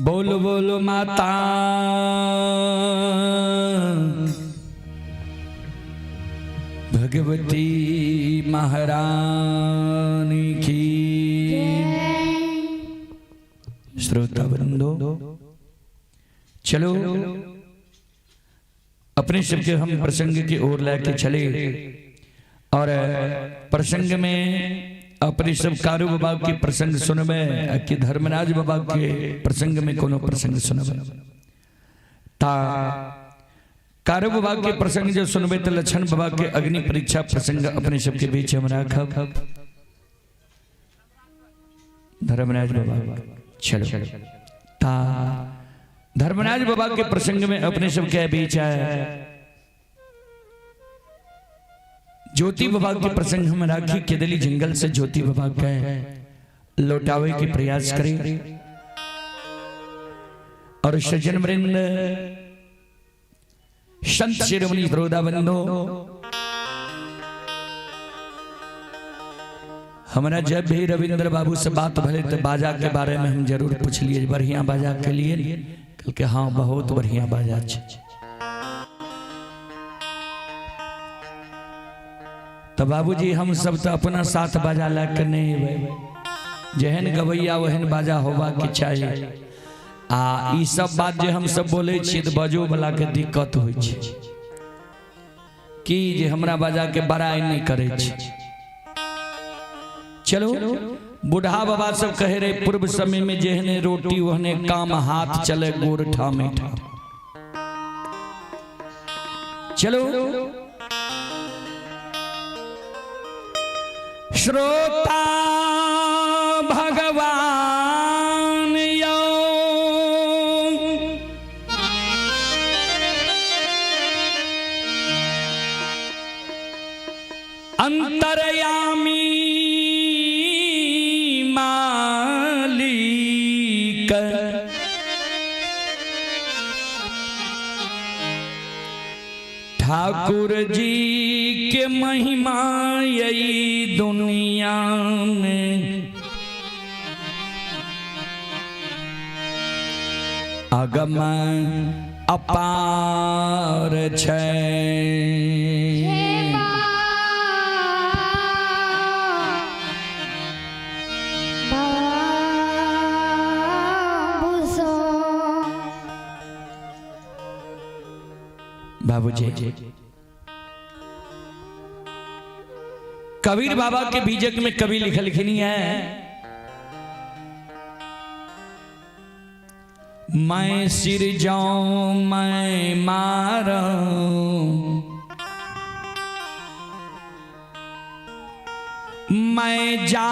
बोलो बोलो माता भगवती महारानी की। श्रोता वृंदो, चलो अपने सबके हम प्रसंग की ओर लेके चले और प्रसंग में अपने सब कारू बाबा के प्रसंग सुनबे कि धर्मराज बाबा के प्रसंग में कोनो प्रसंग सुनबे। ता कारू बाबा के प्रसंग जो सुनबे तो लक्षण बाबा के अग्नि परीक्षा प्रसंग अपने सबके बीच हम राखब। धर्मराज बाबा चलो, ता धर्मराज बाबा के प्रसंग में अपने सबके बीच है ज्योति बाबा के प्रसंग हम राखी केदली जंगल से ज्योति बाबा के लौटावे के प्रयास करें। और सज्जन वृंद, संत शिरोमणि श्रोता बंधो, हमारा जब भी रविंद्र बाबू से बात भले तो बाजा के बारे में हम जरूर पूछ लिए, बढ़िया बाजा के लिए कल के हाँ बहुत बढ़िया बाजा छे। तो बाबूजी हम सब तो अपना साथ बाजा लाके नहीं अबै, जेहन गवैया ओहन बाजा होबा के चाहिए। आ ई सब बात जे हम सब बोले छियै तो बजो वाला के दिक्कत होइ छै कि जे हमरा बाजा के बड़ाई नहीं करे छै। चलो बूढ़ा बाबा सब कहे रहे पूर्व समय में जेहने रोटी ओहने काम, हाथ चले गोर ठामे ठाम। चलो श्रोता भगवान यो अंतर्यामी मालिक, ठाकुर जी के महिमा यही दुनिया में अगम अपार छै। बाबूजी कबीर बाबा के बीजक में कवि लिखलखिन है, मैं सिर जाऊं मैं मारूं, मैं जा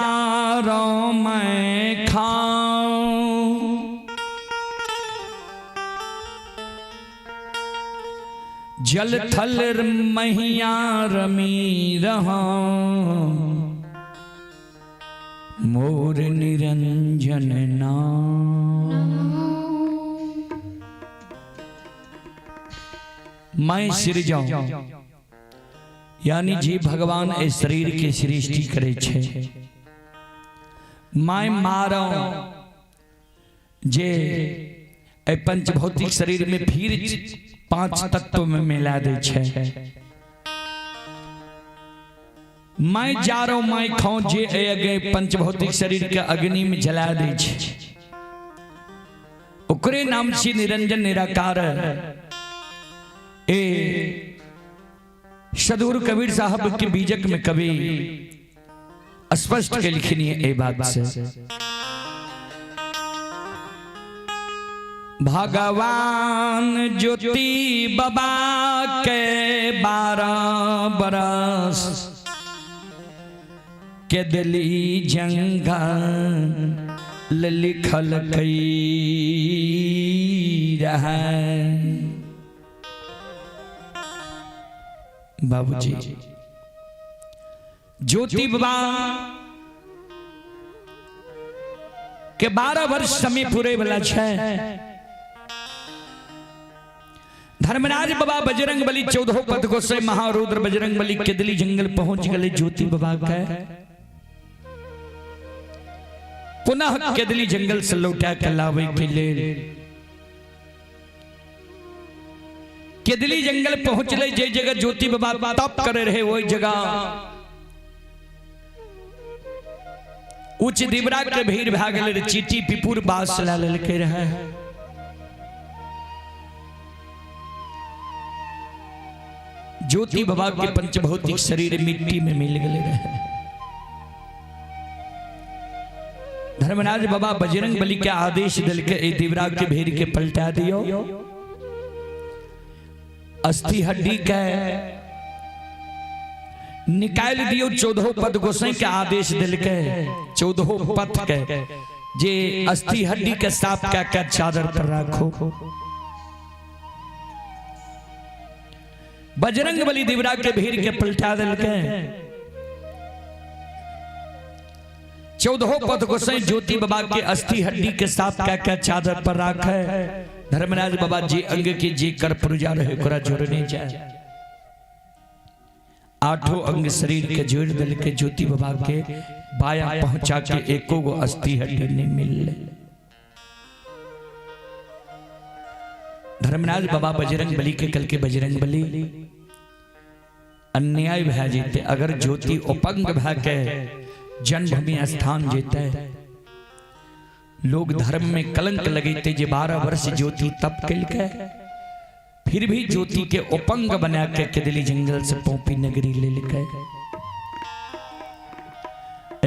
रहा मैं खाऊं, जल थल मैया रमी रहा, मोर निरंजन नाम। मैं सिर जाऊं यानी जी भगवान ए शरीर के सृष्टि करे छे, मैं मारो जे ए पंच भौतिक शरीर में फिर पांच तत्व में मिला दे छे, मैं जा रहा मैं खाऊं जे ए पंच भौतिक शरीर के अग्नि में जला दे छे, ओकरे नाम छी निरंजन निराकार। ए सदगुरु कबीर साहब के बीजक में कवि स्पष्ट के लिखनी है ए बात से, भगवान ज्योति बाबा के 12 बरस के दिली जंगल लिखल कई रहा। बाबूजी ज्योति बाबा के 12 वर्ष समय पूरे वाला छै। धर्मराज बाबा बजरंग बली 14 पद गोसाई महारुद्र बजरंग बली केदली जंगल पहुंच गए ज्योति बाबा के पुनः केदली जंगल से लौटा के लावे के लेल। केदली जंगल पहुंचले, जे जगह ज्योति बाबा तप करे रहे वही जगह उच्च दिवरा के भीड़ भए गेलै, चीटी पिपुर बास ला लेलकै रहे। ज्योति बाबा के पंचभौतिक शरीर मिट्टी में मिल गए रहे। धर्मराज बाबा बजरंग बली के आदेश दिल के ए दिवरा के भीड़ के पलटा दियो, अस्थि हड्डी के निकाल दियो। 14 पद गोसाई के आदेश दिल के 14 पथ के जे अस्थि हड्डी के साफ क्या क्या चादर पर रखो। बजरंग बली दिवरा के भीड़ के पलटा दिल के 14 पद गोसाई ज्योति बाबा के अस्थि हड्डी के साथ क्या क्या चादर पर रखे। धर्मराज बाबा जी अंग के जी कर पूजा रहे ओकरा जोड़ने जाए। आठों अंग शरीर के जोड़ दिल के ज्योति बाबा के बाया पहुंचा के एको गो अस्थि हड्डी नहीं मिलले। धर्मराज बाबा बजरंग बली के कल के बजरंग बली अन्याय भै जेते अगर ज्योति उपंग भै के जन्मभूमि स्थान जेते, लोग धर्म में कलंक लगेते जे 12 वर्ष ज्योति तप केलकै फिर भी ज्योति के उपंग बना के केदली जंगल से पोपी नगरी ले लेके।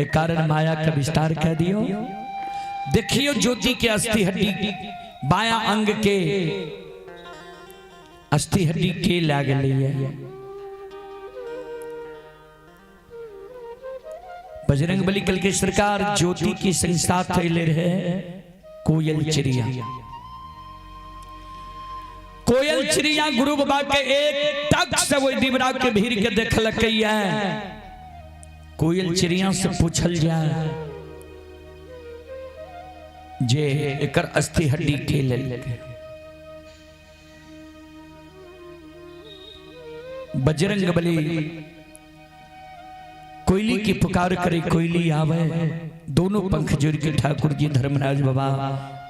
एक कारण माया का विस्तार कह दियो। देखियो ज्योति के अस्थि हड्डी बाया अंग के अस्थि हड्डी के लाग है। बजरंग बली कल के सरकार ज्योति की संसाथ ले रहे कोयल चिड़िया। कोयल चिड़िया गुरु बाबा के एक टक से वही दिवरा के भीड़ के देखलकै। कोयल चिड़िया से पूछल जाए जे एकर अस्थि हड्डी के लेलकै। बजरंग बली कोयली की पुकार करे कोयली आवे, दोनों पंख जोड़ के ठाकुर जी धर्मराज बाबा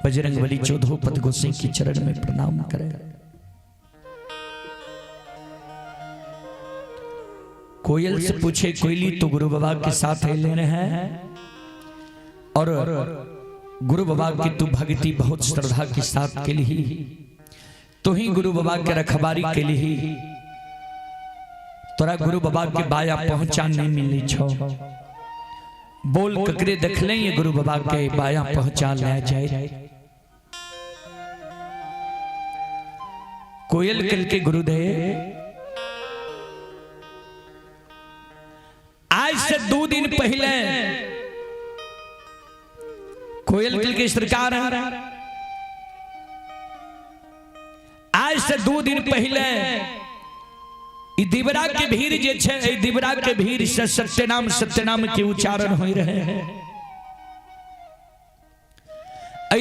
बजरंग बली 14 पद गोसाई के चरण में प्रणाम करे। कोयल से पूछे कोयली तो गुरु बाबा के साथ ले रहे हैं और गुरु बाबा की तू भक्ति बहुत श्रद्धा के साथ के लिए तो ही गुरु बाबा के रखबारी के लिए तोरा गुरु बाबा के बाया पहुंचा नहीं मिली छो। बोल ककरे देख ले ये गुरु बाबा के बाया पहुंचा ले जाए। कोयल कल के गुरुदेव आज से 2 दिन पहले कोयल कल के सरकार आज से 2 दिन पहले दिवरा के भीड़ जे छे दिवरा के भीड़ से सत्यनाम सत्यनाम के उच्चारण हो रहे हैं।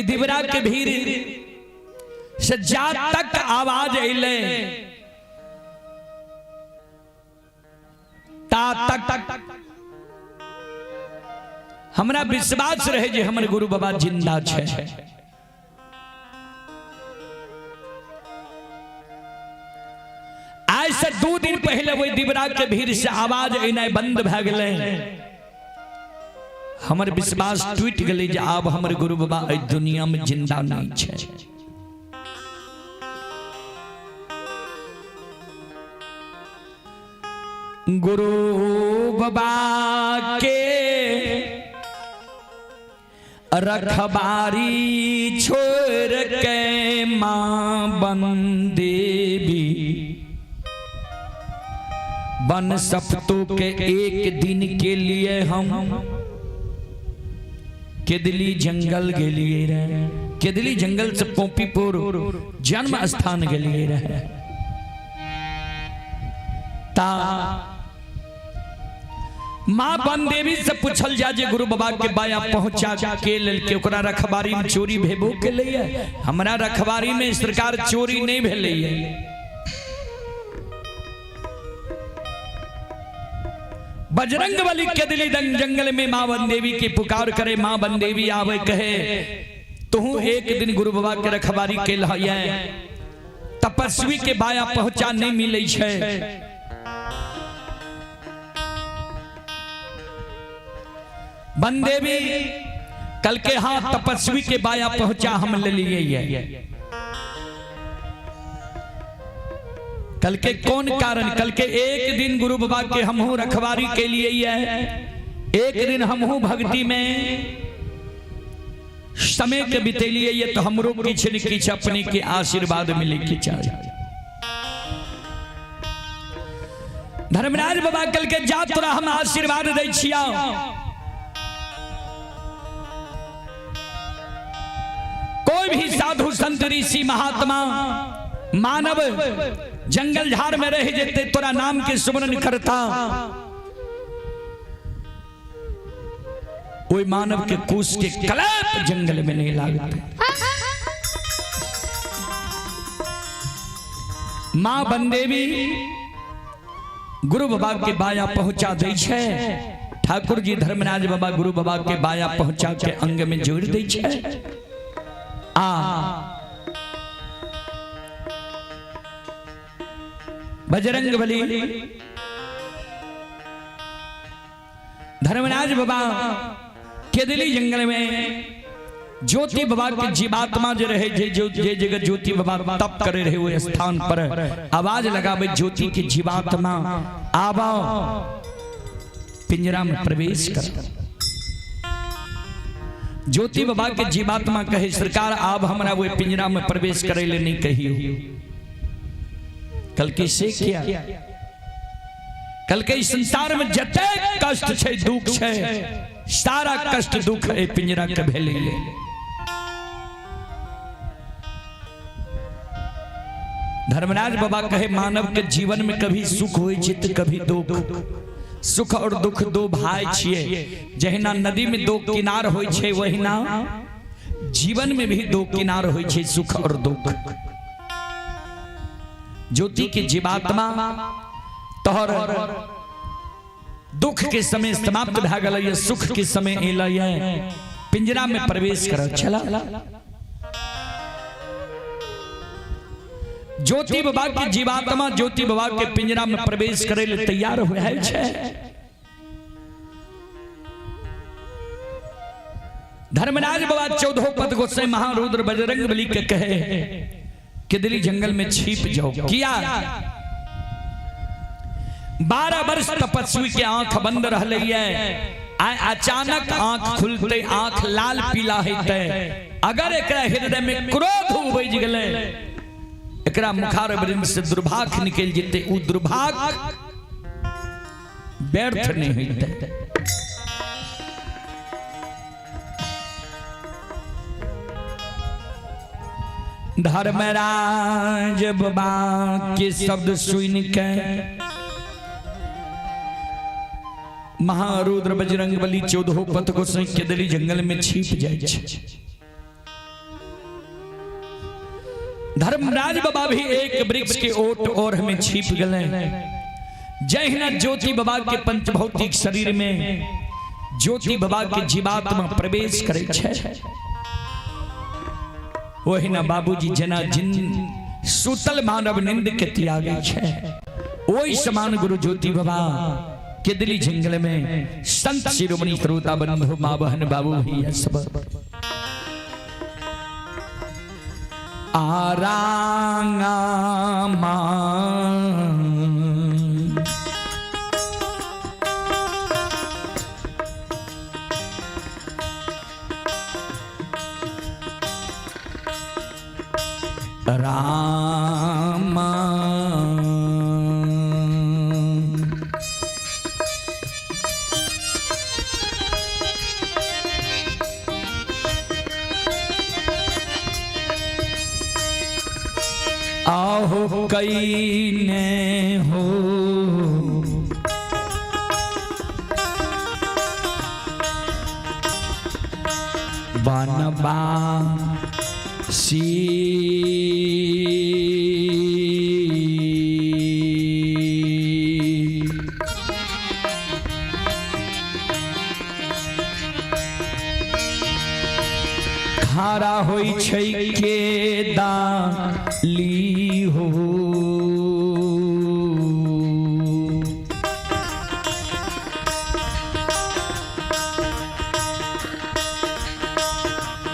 दिवरा के भीड़ से जा तक आवाज अले ता तक हमरा विश्वास रहे जे हमर गुरु बाबा जिंदा छे। आज से 2 दिन पहले वही दिवरा के भीड़ से आवाज एनाइ बंद भए गेलै। हमर विश्वास टूट गेलै जे आब हमर गुरु बाबा एहि दुनिया में जिंदा नहीं छै। गुरु बाबा के रखबारी छोड़ के मां बन देवी बन सप्तों के एक दिन के लिए हम केदली जंगल के लिए रहे। केदली जंगल से पोपीपुर जन्म स्थान के लिए रहे। ता माँ बनदेवी से पूछल जा जे गुरु बाबा के बाया पहुंचा के लेल के ओकरा रखबारी में चोरी भेबो के लिए, हमरा रखबारी में सरकार चोरी नहीं भेलै। बजरंग बली के दिली जंगल में माँ बनदेवी के पुकार करे, माँ बनदेवी आवे कहे तुहू एक दिन गुरु बाबा के रखबारी के लहिए, तपस्वी के बाया पहुंचा नहीं मिले छै। बनदेवी कल के हाँ तपस्वी के बाया पहुंचा हम ले लिए। कल के कौन कारण? कल के एक दिन गुरु बाबा के हमहू रखवारी के लिए है, एक दिन हमहू भक्ति में समय के बितेलिए ये, तो हमरो किछ न किछ अपने के आशीर्वाद मिले के चाहिए। धर्मराज बाबा कल के जा तोरा हम आशीर्वाद दै छिया, कोई भी साधु संत ऋषि महात्मा मानव जंगल झाड़ में रह जेते तोरा नाम के सुमरन करता, कोई मानव के कुश के कलप जंगल में नहीं लागते। मां बनदेवी गुरु बाबा के बाया पहुंचा दै छै, ठाकुर जी धर्मराज बाबा गुरु बाबा के बाया पहुंचा के अंग में जोड़ दै छै। आ बजरंग बली धर्मराज बाबा केदली जंगल में ज्योति बाबा के जीवात्मा जो रहे, जे जो जे जगह ज्योति बाबा तप करे रहे वो स्थान पर आवाज लगावे, ज्योति के जीवात्मा आवाओ पिंजरा में प्रवेश कर। ज्योति बाबा के जीवात्मा कहे सरकार आप हमरा वो पिंजरा में प्रवेश करे ले नहीं कहियो। कल के से क्या? कल के संसार में जते कष्ट छे दुख छे सारा कष्ट दुख ए पिंजरा के भेले। धर्मराज बाबा कहे मानव के जीवन में कभी सुख होई छै त कभी दुख, सुख और दुख दो भाई छिए, जहिना नदी में दो किनार होई छै वहिना जीवन में भी दो किनार होई छै, सुख और दुख। ज्योति के जीवात्मा तोहर दुख के समय समाप्त भए गेलै, सुख के समय एलै, पिंजरा में प्रवेश कर चला। ज्योति बाबा के जीवात्मा ज्योति बाबा के पिंजरा में प्रवेश करे ले तैयार हो है छै। धर्मराज बाबा चौदह पद गोसाई महारुद्र बजरंग बली के कहे कि दिल्ली जंगल में छिप जाओ। किया 12 वर्ष तपस्वी के आंख बंद रहले है, अचानक आंख खुलते आंख लाल पीला हेते, अगर एकरा हृदय में क्रोध उपज गेलै एकरा मुखार वृंद से दुर्भाग्य निकल जेते, उ दुर्भाग्य व्यर्थ नहीं होते। धर्मराज बाबा के शब्द सुन के महारुद्र बजरंग बली चौदह पथ को के दली जंगल में छिप जाए। धर्मराज बाबा भी एक वृक्ष के ओट और में छिप गए। जहिना ज्योति बाबा के पंचभौतिक शरीर में ज्योति बाबा के जीवात्मा प्रवेश करे छे, वही ना बाबूजी जना जिन सुतल मानव निंद के त्यागे छे, वही समान गुरु ज्योति बाबा के दिली जंगल में संत शिरोमणि श्रोता बंधु माँ बहन बाबू भैया सब आरांगा मां रामा आहो हो कई ने हो। बनबा सी खारा होई छै के दाली हो।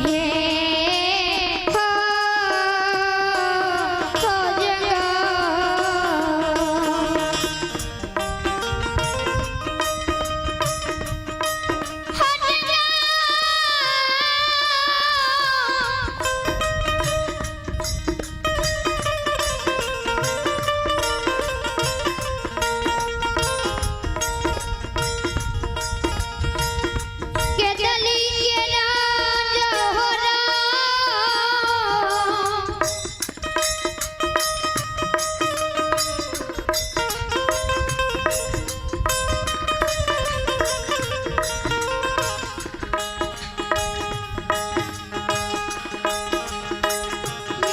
हे हो हो जंगा। हो जंगा। के दली के राज हो राम।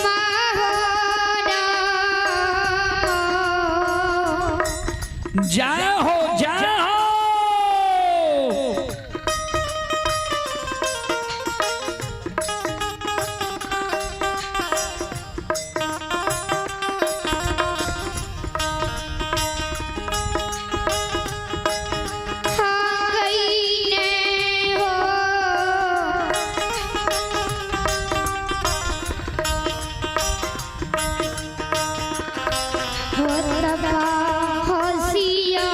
माहोरा। जय हो जय हो। हाँ गई ने हो। हो तबा होशिया।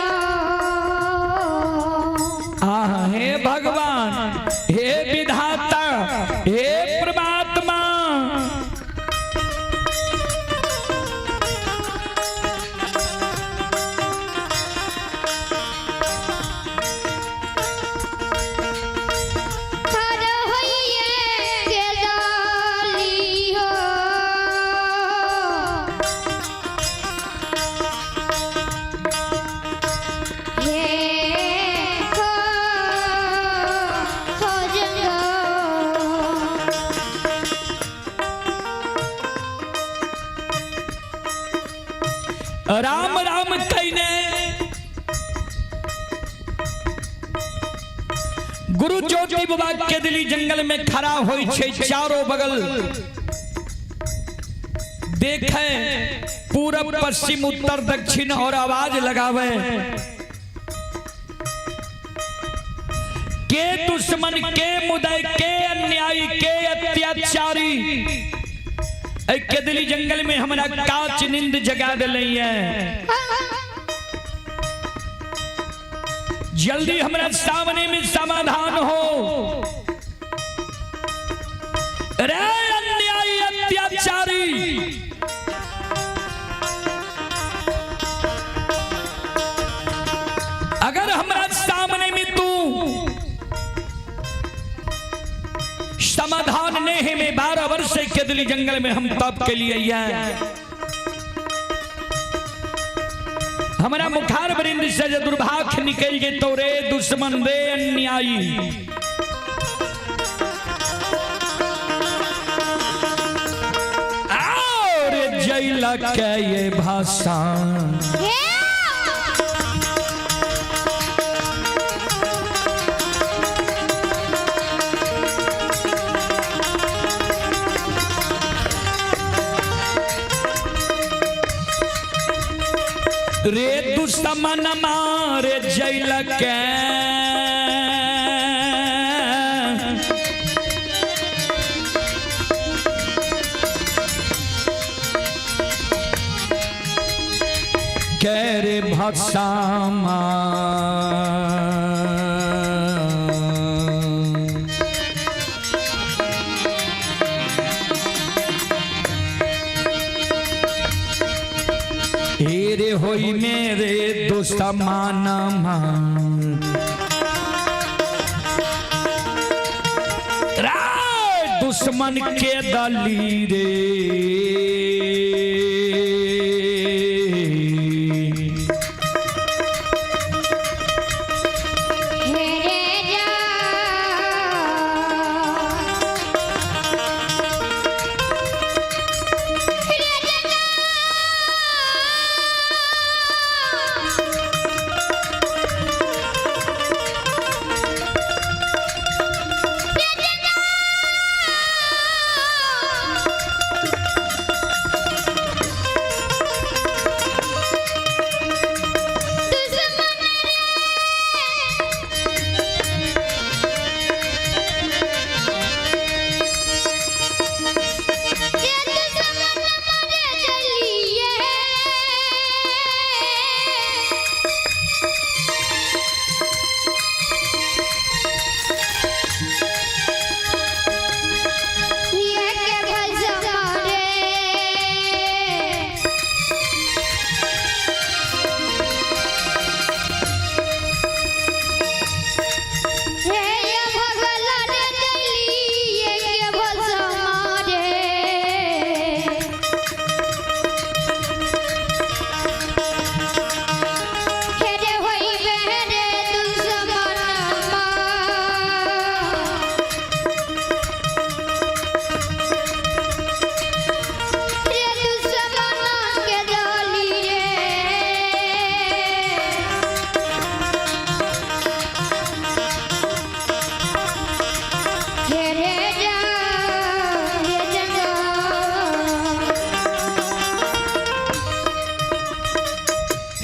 आह हे भगवान, हे विधाता, हे परमात्मा, हर होइए के डाली हो। हे हो हो जंगा। राम राम कहने गुरु ज्योति बाबा के दिली जंगल में खड़ा होई छे, चारों बगल देखे पूरब पश्चिम उत्तर दक्षिण और आवाज लगावे के दुश्मन के मुदय के अन्यायी के अत्याचारी ए के दिली जंगल में हमरा काच नींद जगा दिलई है, जल्दी हमरा सामने में समाधान हो। रे अन्यायी अत्याचारी, अगर हमरा सामने में तू समाधान नहीं है, में 12 वर्ष से केदली जंगल में हम तप के लिए आए, हमारा मुखार वृंद से जे दुर्भाग्य निकल गए तो रे दुश्मन रे अन्यायी, और जैला के ये भाषा हे रे दुश्मन मारे जैल के रे भसामा। हेरे होई मेरे दुश्मनमा राय दुश्मन के दली रे।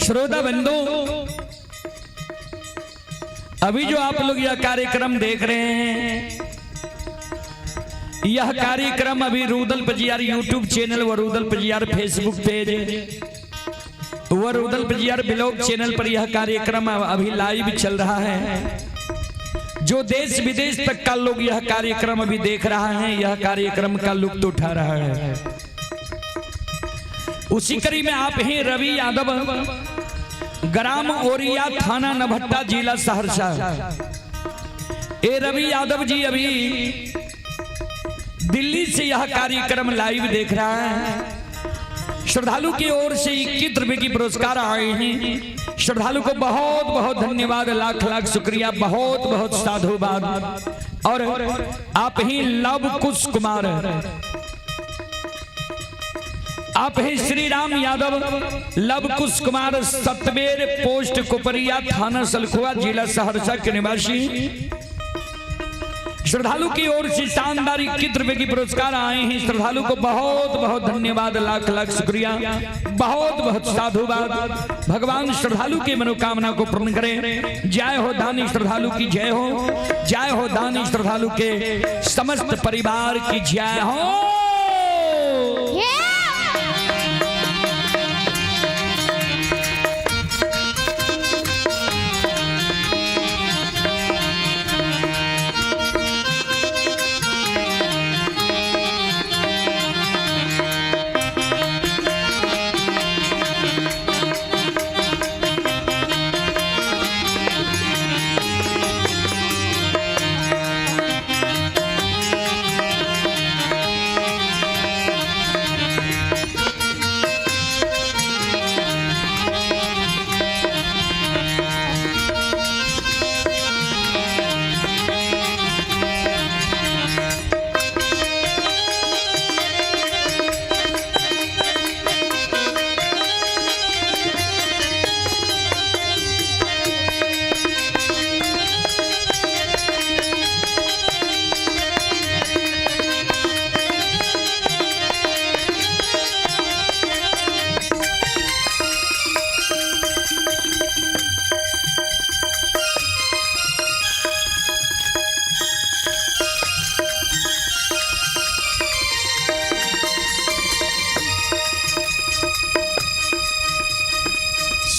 श्रोता बंधु, अभी जो आप लोग यह कार्यक्रम देख रहे हैं, यह कार्यक्रम अभी रूदल पजियार यूट्यूब चैनल व रूदल पजियार फेसबुक पेज व रूदल पजियार ब्लॉग चैनल पर यह कार्यक्रम अभी लाइव चल रहा है। जो देश विदेश तक का लोग यह कार्यक्रम अभी देख रहा है, यह कार्यक्रम का लुत्फ उठा रहा है। उसी कड़ी में आप हैं रवि यादव, ग्राम ओरिया, थाना नभट्टा, जिला सहरसा। ए रवि यादव जी अभी दिल्ली से यह कार्यक्रम लाइव देख रहा है। श्रद्धालु की ओर से 21 रुपए की पुरस्कार आए हैं। श्रद्धालु को बहुत बहुत धन्यवाद, लाख लाख शुक्रिया, बहुत बहुत साधुवाद। और आप ही लव कुश कुमार, आप ही श्री राम यादव, लव कुश कुमार, सतबेर, पोस्ट कोपरिया, थाना सलखुआ, जिला सहरसा के निवासी। श्रद्धालु की ओर से शानदार 21 रुपए की पुरस्कार आए हैं। श्रद्धालु को बहुत बहुत धन्यवाद, लाख लाख शुक्रिया, बहुत बहुत साधुवाद। भगवान श्रद्धालु की मनोकामना को पूर्ण करें। जय हो दानी श्रद्धालु की जय हो, जय हो दानी श्रद्धालु के समस्त परिवार की जय हो।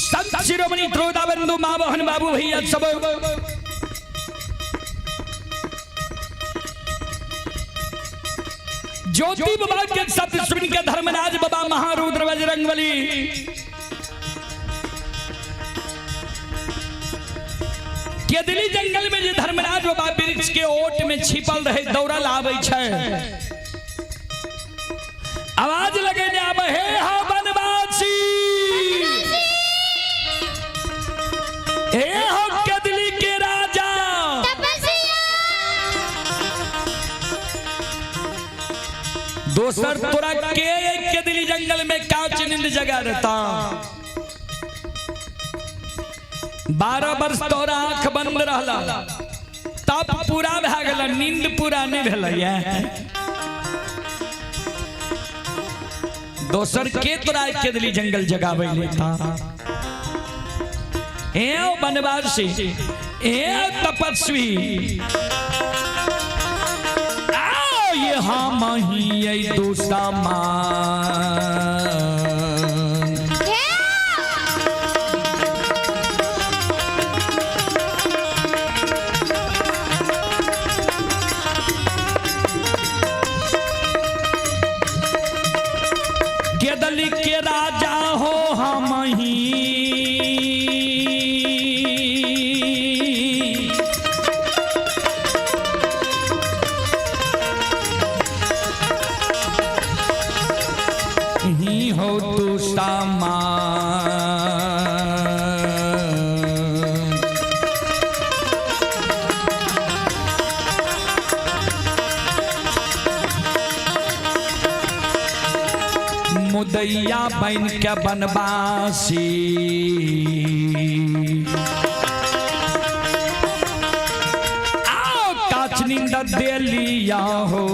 संत शिरोमणि त्रोदा बंधु माँ बहन बाबू भैया सब ज्योति बाबा के शब्द सुन के धर्मराज बाबा महारुद्र बजरंगबली केदली जंगल में जे धर्मराज बाबा वृक्ष के ओट में छिपल रहे, दौड़ल आबै छै, आवाज लगे ने आबै, हे हो बनवासी, हे हो केदली के राजा। दोसर तोरा के केदली जंगल में काच नींद जगा रहता। 12 वर्ष तोरा आंख बंद रहला, तप पूरा भए गेल, नींद पूरा नहीं भेलै। दोसर के तोरा केदली जंगल जगाबै लेता। ए बनवासी, ए तपस्वी, आओ ये हम ही दुश्मन। केदली के राजा हो हम ही, ही हो तू सामान। मुदैया बन के बनवासी, आओ काच नींद दे लिया हो।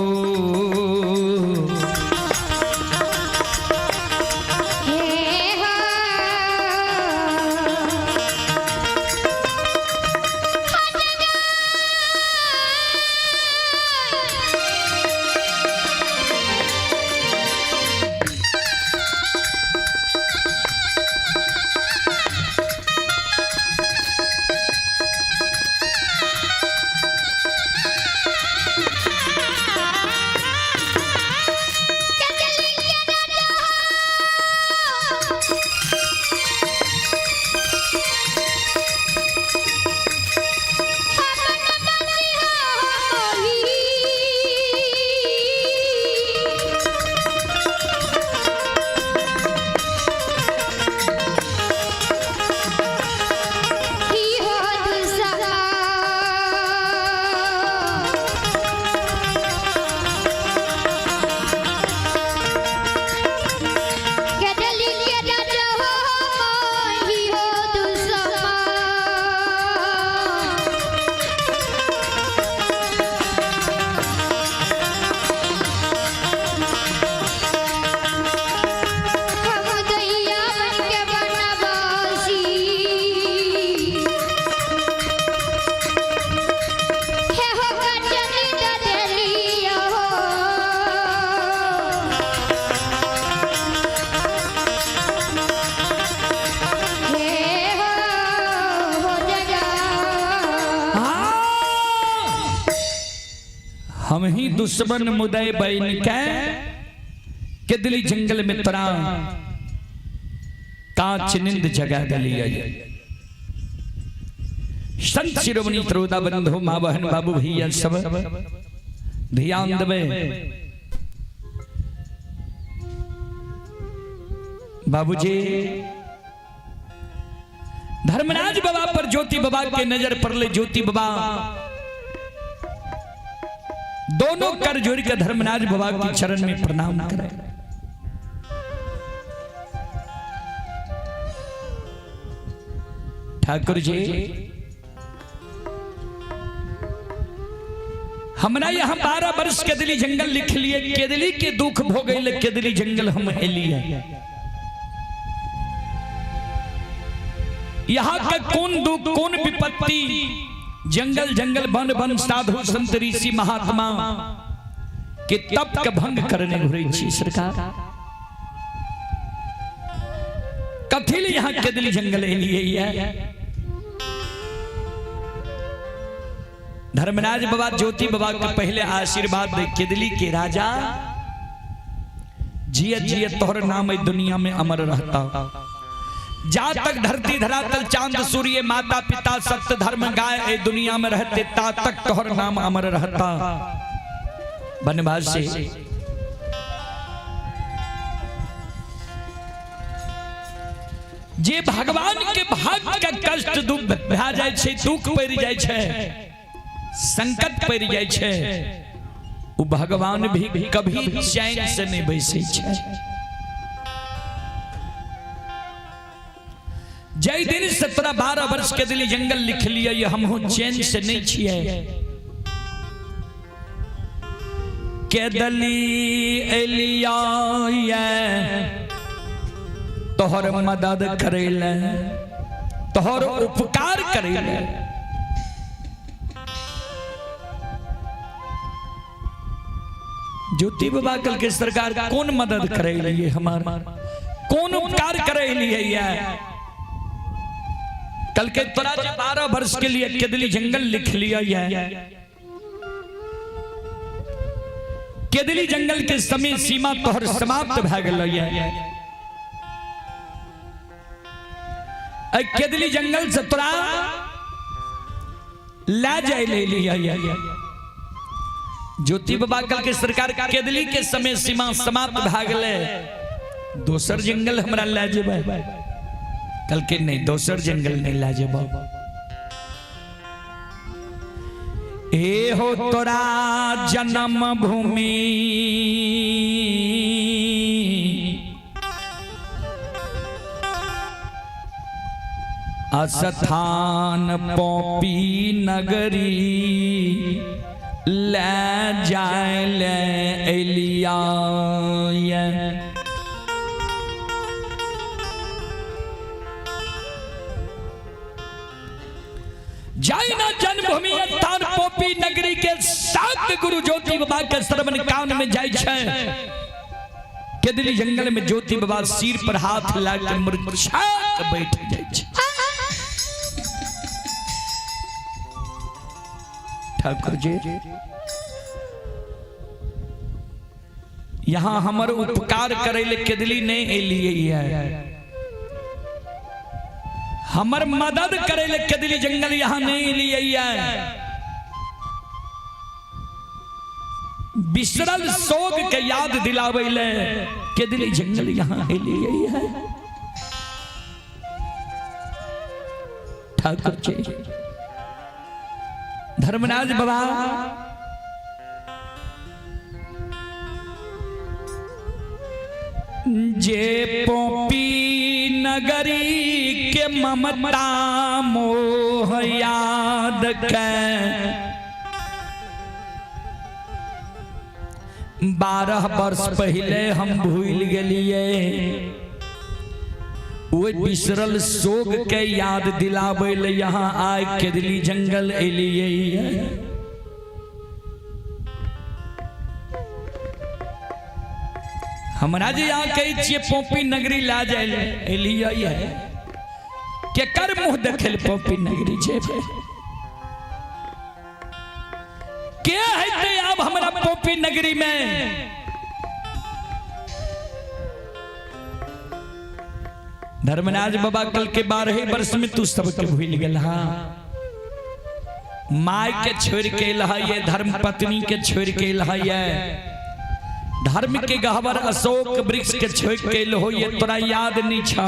हम ही दुश्मन मुदय बैन के केदली जंगल में तोरा कांच निंद जगा दिलियै। संत शिरोमणि त्रोदा बंधु माँ बहन बाबू भैया सब ध्यान देवे। बाबूजी धर्मराज बाबा पर ज्योति बाबा के नजर पड़ले। ज्योति बाबा दोनों कर जोड़ के धर्मराज बाबा के चरण में प्रणाम करें। ठाकुर जी हमरा यहाँ 12 वर्ष केदली जंगल लिख लिए, केदली के दुख भोगैले केदली जंगल हम एलिए। यहाँ का कौन दुख कौन विपत्ति, जंगल जंगल वन वन साधु संत ऋषि महात्मा के तप के भंग करने घुरै छी सरकार। कथी ले यहाँ केदली जंगल एलिए। धर्मराज बाबा ज्योति बाबा के पहले आशीर्वाद दे केदली के राजा जिय जिय तोहर नाम दुनिया में अमर रहता। जा तक धरती धरातल चांद सूर्य माता पिता सत्य धर्म गाय ए दुनिया में रहते ता तक तोहर नाम अमर रहता। वनवासी जे भगवान के भक्त का कष्ट दुख भा जाय छै, दुख पड़ जाय छै, संकट पड़ जाय छै, उ भगवान भी कभी चैन से नहीं बैसै छै। जय दिन 17-12 वर्ष के दिली जंगल लिख लिया, हम चैन से नहीं छिए। केदली एलिया तोहर मदद करेले, तोहर उपकार करेले। ज्योति बाबा कल के सरकार कौन मदद करे लिए हमार, कौन उपकार करे लिए। कल के तोरा 12 वर्ष के लिए केदली जंगल लिख लिया है। केदली जंगल के समय सीमा तोहर समाप्त भए गेल है। केदली जंगल से तोरा ला जाय ले लिया। ज्योति बाबा कल के सरकार केदली के समय सीमा समाप्त भए गेलै, दोसर जंगल हमरा ला जेबै। कल के नहीं, दोसर जंगल नहीं ला जेबो। ए हो तोरा जन्म भूमि स्थान पोपी नगरी ले जाए ले एलिया। जाय ना जन्मभूमि स्थान पोपी नगरी के सात गुरु ज्योति बाबा के श्रवण कान में जाय छै। केदली जंगल में ज्योति बाबा सिर पर हाथ ला के मुरझा के बैठ जाय छै। ठाकुर जी यहाँ हमर उपकार करे ले केदली नहीं एलिए है। हमर मदद करे ले केदली जंगल यहाँ नहीं लिए। बिसरल शोक के याद दिलावे ले केदली जंगल यहाँ लिए है। ठाकुर जी धर्मराज बाबा जे पोपी नगरी के ममता मोह याद के 12 वर्ष पहले हम भूल गेलिए, ओहि बिसरल शोक के याद दिलाबै ले यहाँ आय केदली जंगल एलिए। हमरा जे यहाँ कहै छियै पोपी नगरी ला जाय एलिए है, केकर मुँह देखल पोपी नगरी जेबै के हेतै आब हमरा पोपी नगरी में? धर्मराज बाबा कल के 12 वर्ष में तू सबके भूल गेल। हाँ, my के छोड़ के अल ये, धर्म पत्नी के छोड़ के अल ये, धर्म के गहवर अशोक वृक्ष के छोड़ के अल हो, ये तोरा याद नहीं छा।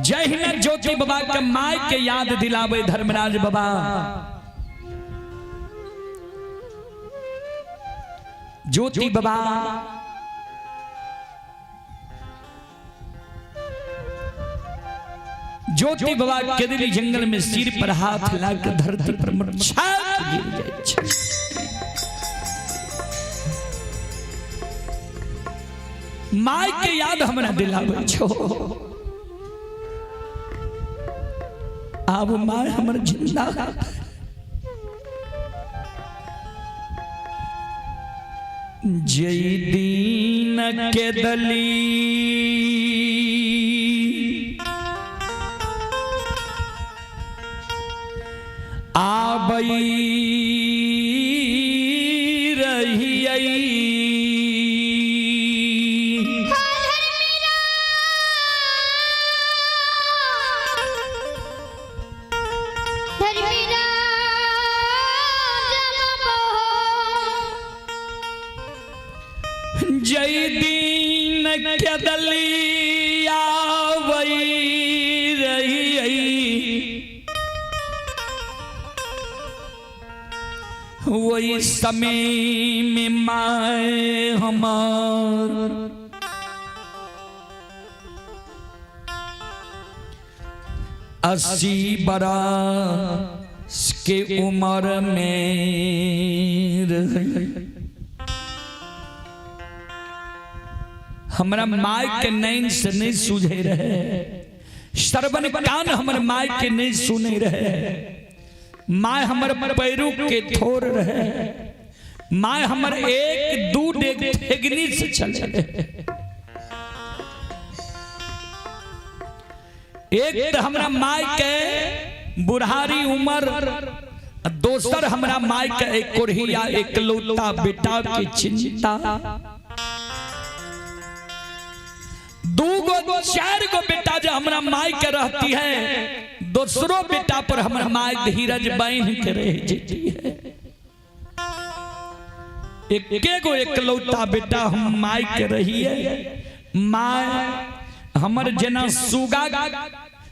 जहिना ज्योति बाबा के my के याद दिलावे धर्मराज बाबा, ज्योति बाबा ज्योति बाबा केदली जंगल में सिर पर हाथ लाके धरती पर मूर्छा गिर जाय छै। My के याद हमरा दिलावे छो, आब my हमर जिंदा। जय दीन के दली आबई रहियई, जय दीन के दली आबई रहियई, वही समय में my हमार 80 बरस के उम्र में रही। हमरा my के नैन से नहीं सूझे रहे, श्रवण कान हमर my के नहीं सुने रहे, my हमर पैरू के थोर रहे, my हमर 1 2 डेग ठेगनी से चले रहे। एक तो हमरा my के बुढ़ारी उम्र, दोसर हमरा my के एक कोढ़िया एकलौता बेटा के चिंता, 2 गो 4 गो बेटा जो हमरा my के रहती है, दूसरो बेटा पर हमरा my धीरज बांध के रह जेती है। एक गो एकलौता बेटा हम my के रही है। My हमर जेना सुगा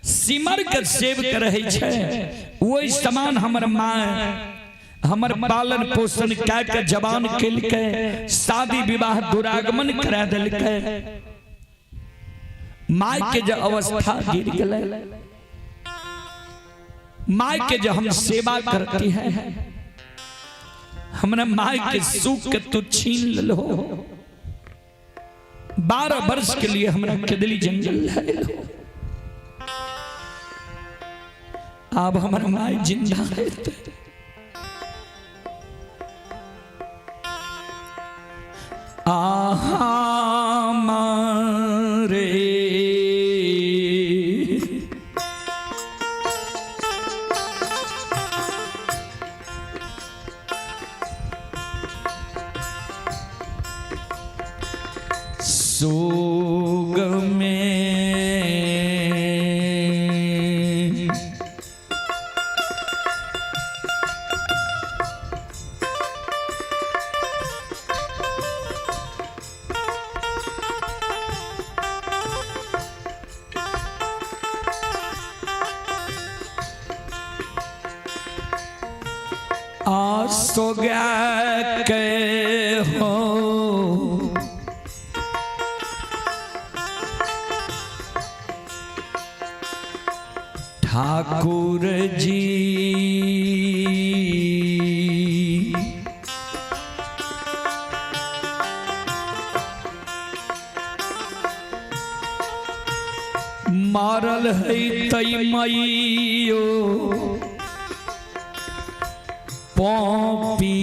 सिमर के सेव के रहे छै, वही समान हमर my हमर पालन पोषण कए के जवान केलकै, शादी विवाह दुरागमन करा देलकै। My के जो अवस्था गिर गेलै, my के जो हम सेवा करती है, हमरा my के सुख के तू छीन लो। 12 वर्ष के लिए हमरा केदली जंगल है, अब हमर my जिंदा है। आहा मारे सोग में। आसो गया के हो ठाकुर जी, मारल है तई मैयो पॉपी।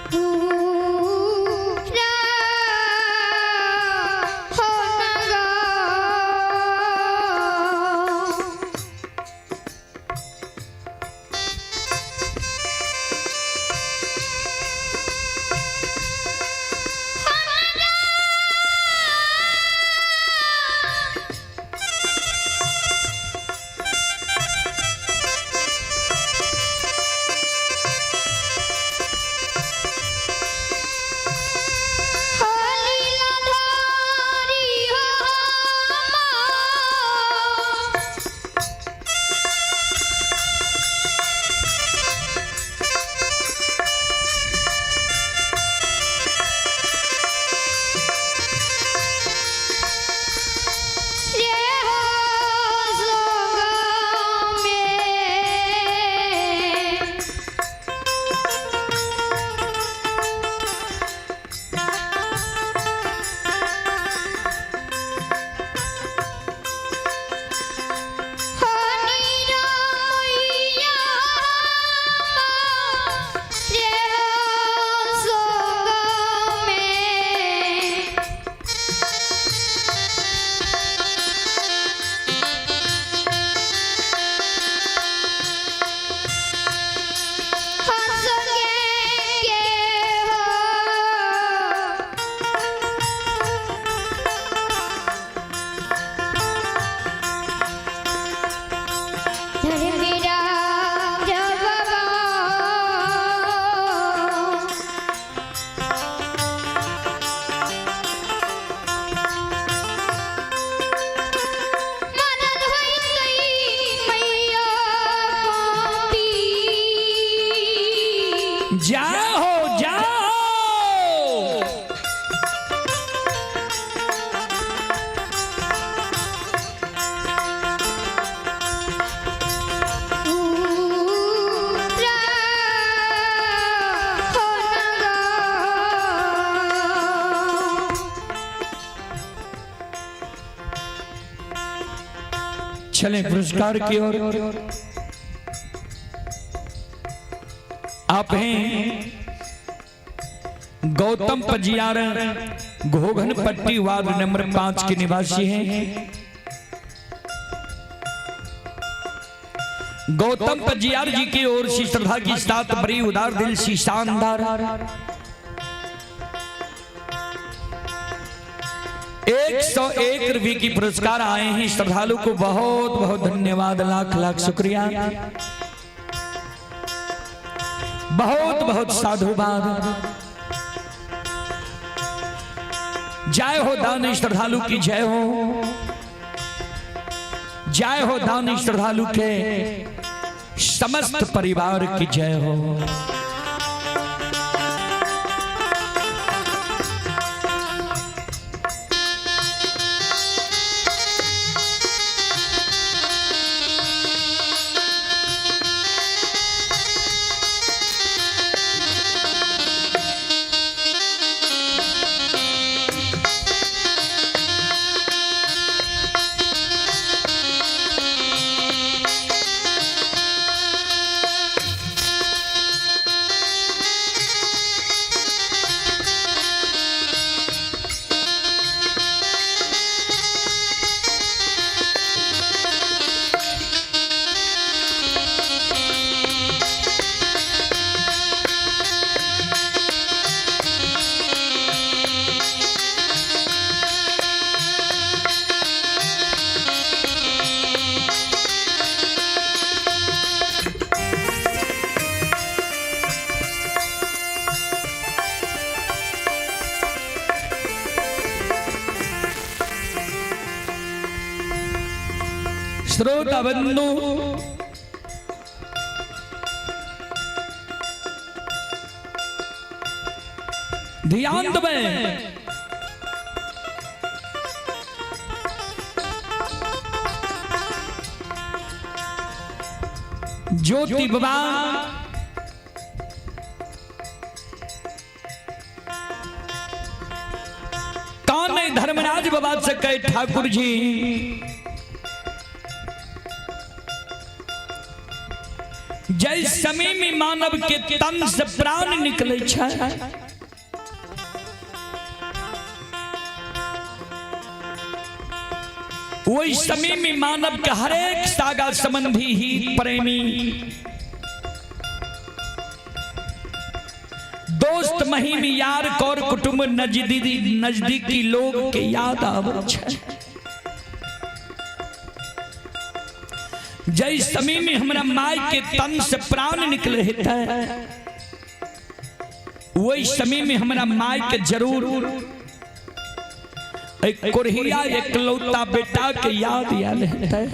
पूरा हो नगा। लीलाधारी हो रे हो सोग में। हनी रामैया रे हो सोग में। हंस के हो धर्मराज बाबा। मदद होई गई मैया पापी। जाओ जाओ। पूरा हो नगा। चलें पुरस्कार की ओर। आप हैं गौतम पजियार, घोघन पट्टी वार्ड नंबर 5 के निवासी हैं। गौतम पजियार जी की ओर से श्रद्धा की साथ बड़ी उदार दिल सी शानदार 101 रुपये की पुरस्कार आए हैं। श्रद्धालु को बहुत बहुत धन्यवाद, लाख लाख शुक्रिया, बहुत बहुत साधुवाद। जय हो दान श्रद्धालु की जय हो, जय हो दान श्रद्धालु के समस्त परिवार की जय हो। श्रोता बंधु, ध्यान देबै। ज्योति बाबा कान धर्मराज बाबा से कहे, ठाकुर जी जय समय में मानव के तन से प्राण निकले छै, वही समय में मानव के हरेक सागा संबंधी ही प्रेमी दोस्त महिम यार कौर कुटुंब नजदीकी नजदीकी लोग के याद आवे छै। जय समय में हमरा माय के तन से प्राण निकले हेतै, वही समय में हमरा माय के जरूर एक कोरहिया एकलौता बेटा के याद आयल हेतै।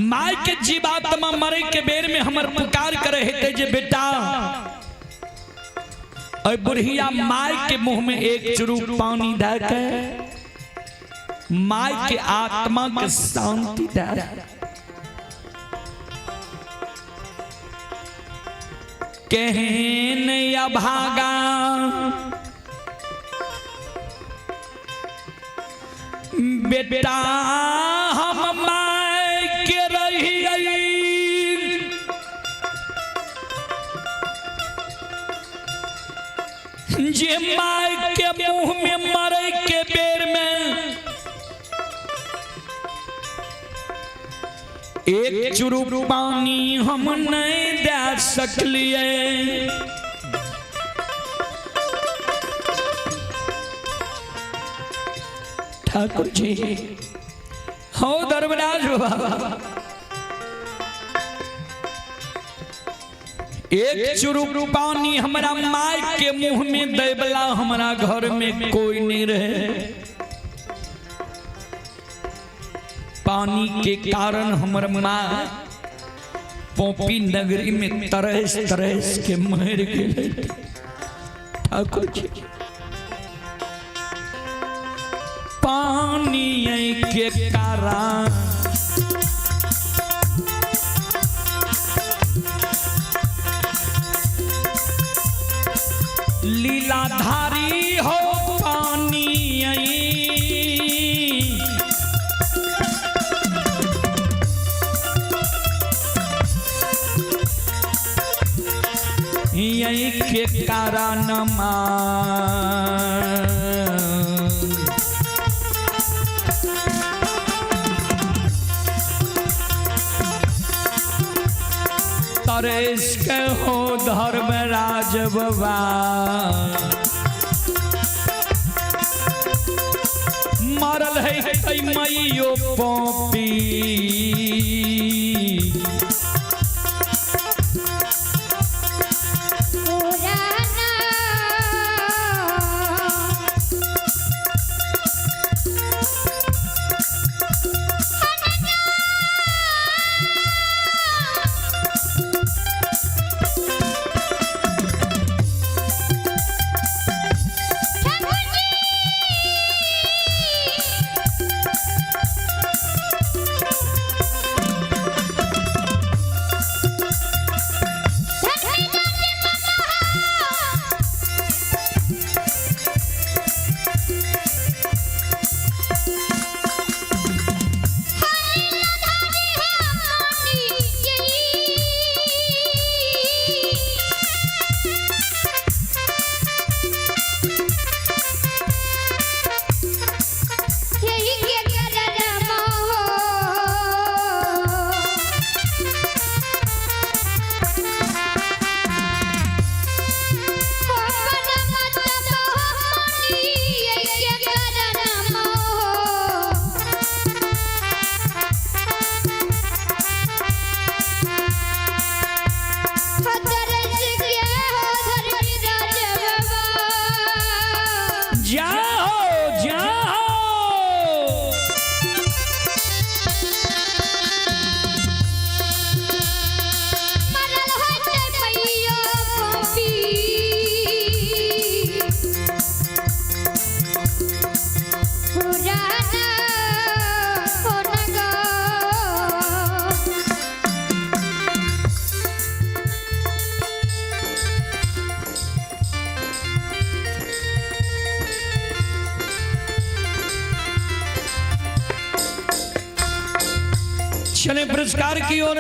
माय के जीवात्मा मरे के बेर में हमर पुकार करे हेतै जे बेटा और बुढ़िया माय के मुंह में एक चुरू पानी दे के माय के आत्मा के शांति दे। केहन अभागा बेटा हम माय के रहियै, जे माय के मुंह में मरे के बेर में एक चुरू पानी हम नहीं दे सकलिए। ठाकुर जी हो धर्मराज बाबा, एक चुरू पानी हमरा माय के मुंह में देवला हमरा घर में कोई नहीं रहे। पानी के कारण हमर माँ पोपी नगरी में तरस तरस के मर गेलै। ठाकुर जी पानी के कारण लीलाधारी हो पानी यही के कारण माँ तरेश के हो धर्मराज बाबा, मरल है तै मैयो पोपी। जाओ जाओ। चले पुरस्कार की ओर।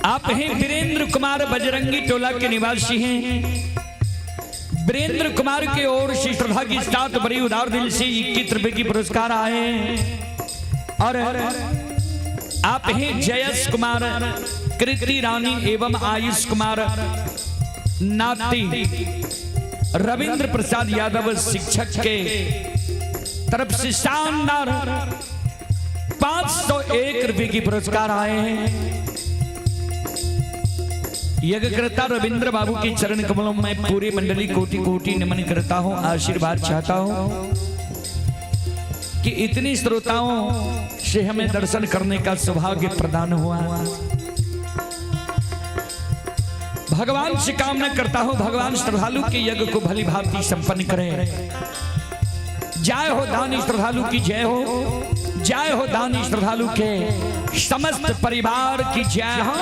आप हैं वीरेंद्र कुमार, बजरंगी टोला के निवासी हैं। वीरेंद्र कुमार के ओर से श्रद्धा के साथ बड़ी उदार दिल से 21 रुपए की पुरस्कार आए हैं। और आप हैं जयस कुमार, कृति रानी एवं आयुष कुमार नाती, रविंद्र प्रसाद यादव शिक्षक के तरफ से शानदार 501 रुपए की पुरस्कार आए हैं। यज्ञकर्ता रविंद्र बाबू के चरण कमलों में पूरी मंडली कोटि कोटि नमन करता हूं, आशीर्वाद चाहता हूं कि इतनी श्रोताओं से हमें दर्शन करने का सौभाग्य प्रदान हुआ। भगवान से कामना करता हूं, भगवान श्रद्धालु के यज्ञ को भली भांति संपन्न करें। जय हो दानी श्रद्धालु की जय हो, जय हो दानी श्रद्धालु के समस्त परिवार की जय हो।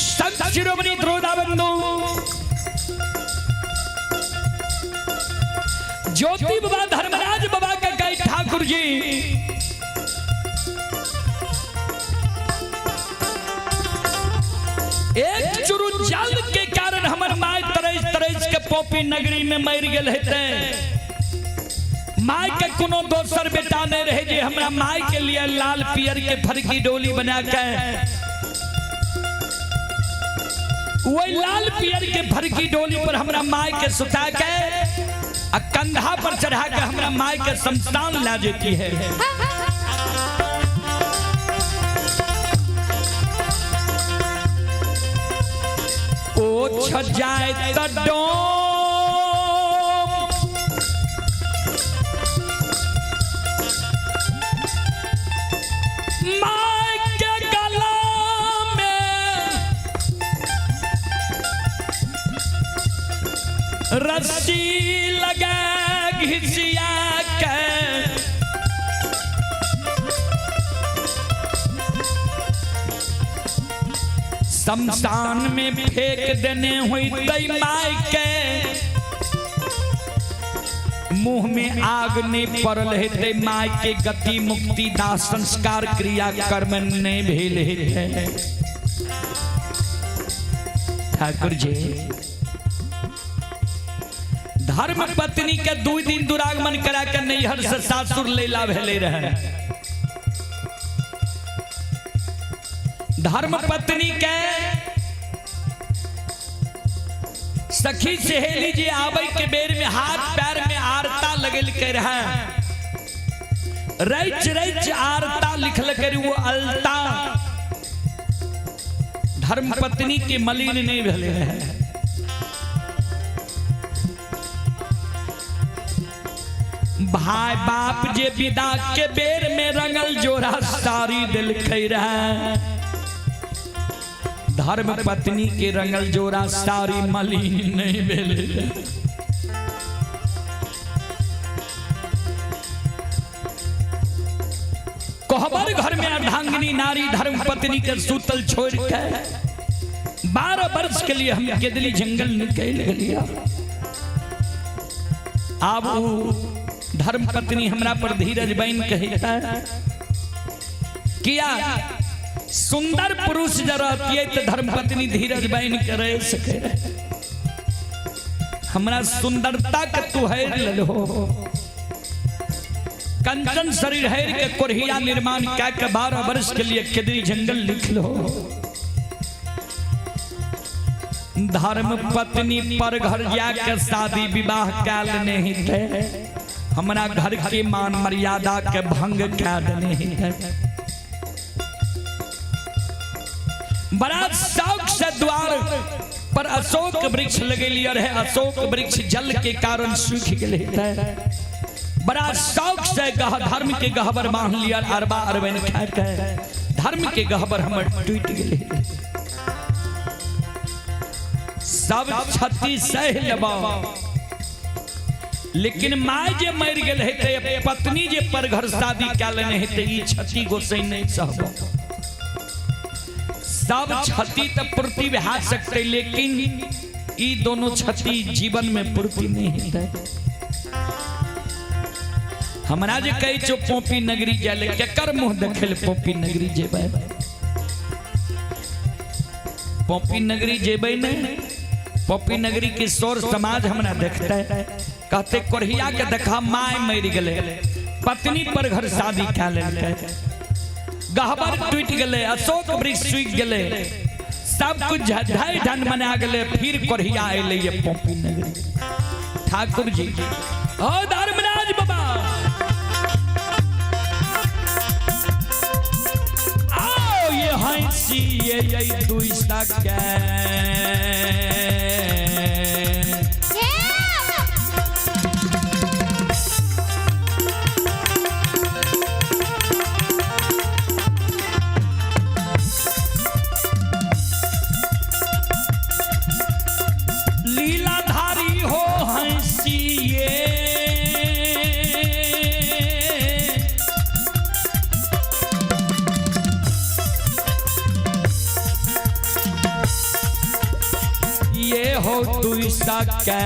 संत शिरोमणि द्रोणाबंधु ज्योति बाबा धर्मराज बाबा का कई ठाकुर जी एक चुरु जल के कारण हमर my तरस तरस के पोपी नगरी में मर गेल हेते। My के कोनो दोसर बेटा नहीं रहे जे हमरा माय के लिए लाल पियर के फरकी डोली बना के वही लाल पियर के फरकी डोली पर हमरा माय के सुता के आ कंधा पर चढ़ा के हमरा माय के शमशान ला देती है। ओ छ जाए त डोम my के गला में रस्सी लगा घिसिया के शमशान में फेंक देने हुई तई माय के मुंह में आग नहीं पड़ल हेतै, माय के गति मुक्ति दाह संस्कार क्रिया कर्म नहीं भेल हेतै। ठाकुर जी धर्म पत्नी के 2 दिन दुरागमन करा के नैहर से सासुर लैला भेले रहे। धर्म पत्नी के सखी सहेली जी आबै के बेर में हाथ पैर में आरता लगल के रहे, रच रच आरता लिखल कर वो अलता धर्म पत्नी के मलिन नहीं भेले रहे। भाई बाप जे विदा के बेर में रंगल जोड़ा साड़ी दिलकै रहे, धर्म पत्नी के रंगल जोड़ा साड़ी मलिन नहीं भेले। कोहबर घर में अर्धांगिनी नारी धर्म पत्नी के सूतल छोड़ के 12 वर्ष के लिए हम केदली जंगल निकल गलिया। आब उ धर्म पत्नी हमरा पर धीरज बन कहता किया सुंदर पुरुष जब रहतियै तऽ धर्मपत्नी धीरज बनि के रह सके रहे। हमरा सुंदरता के तू हेर लेलहो। कंचन शरीर हेर के कोरहिया निर्माण कए के 12 वर्ष के लिए केदरी जंगल लिख लो। धर्म पत्नी पर घर जाके शादी विवाह कैल नहीं थे, हमरा घर के मान मर्यादा के भंग कै देने थे। बड़ा शौक से द्वार पर अशोक वृक्ष लगेलिए रहे, अशोक वृक्ष जल के कारण सूख गेले थे। बड़ा शौक से गह धर्म के गहबर बांध लिया, अरबा अरबन खा के धर्म के गहबर हमर टूट गेले। सब क्षति सह लेबो, लेकिन माय जे मर गेल हेतै, पत्नी जे पर घर शादी कै लेने हेतै, ई क्षति गोसाई नहीं सहबो। सब क्षति तो पूर्ति भए सकते, लेकिन ई दोनों क्षति जीवन में पूर्ति नहीं हेतै। हमरा जे कहै छौ पोपी नगरी जाय, केकर मुँह देखै लए पोपी नगरी जेबै? पोपी नगरी जेबै ने, पोपी नगरी के सौर समाज हमरा देखते, कहते कोरहिया के देखा my मर गेलै, पत्नी पर घर शादी कै लेलकै, गहबर टूटि गेलै, अशोक वृक्ष सूखि गेलै, सब कुछ ढाई ढन मना गेलै, फिर कोरहिया अयलै ये पोपी नगरी। ठाकुर जी ओ धर्मराज बाबा आओ, ये हंसी ये दुई सके लीलाधारी हो हंसी ये ये हो तू सके।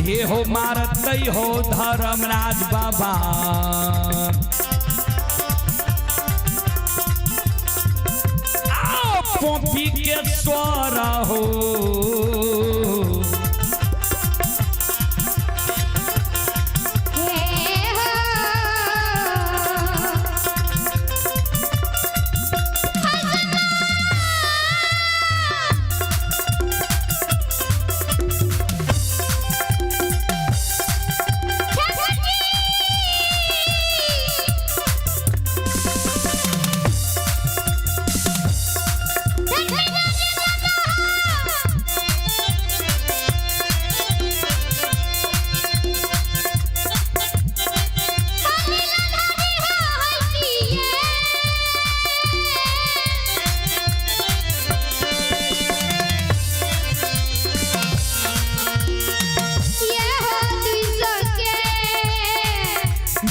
ये हो मारत हो धर्मराज बाबा, आओ पोपी के स्वर हो।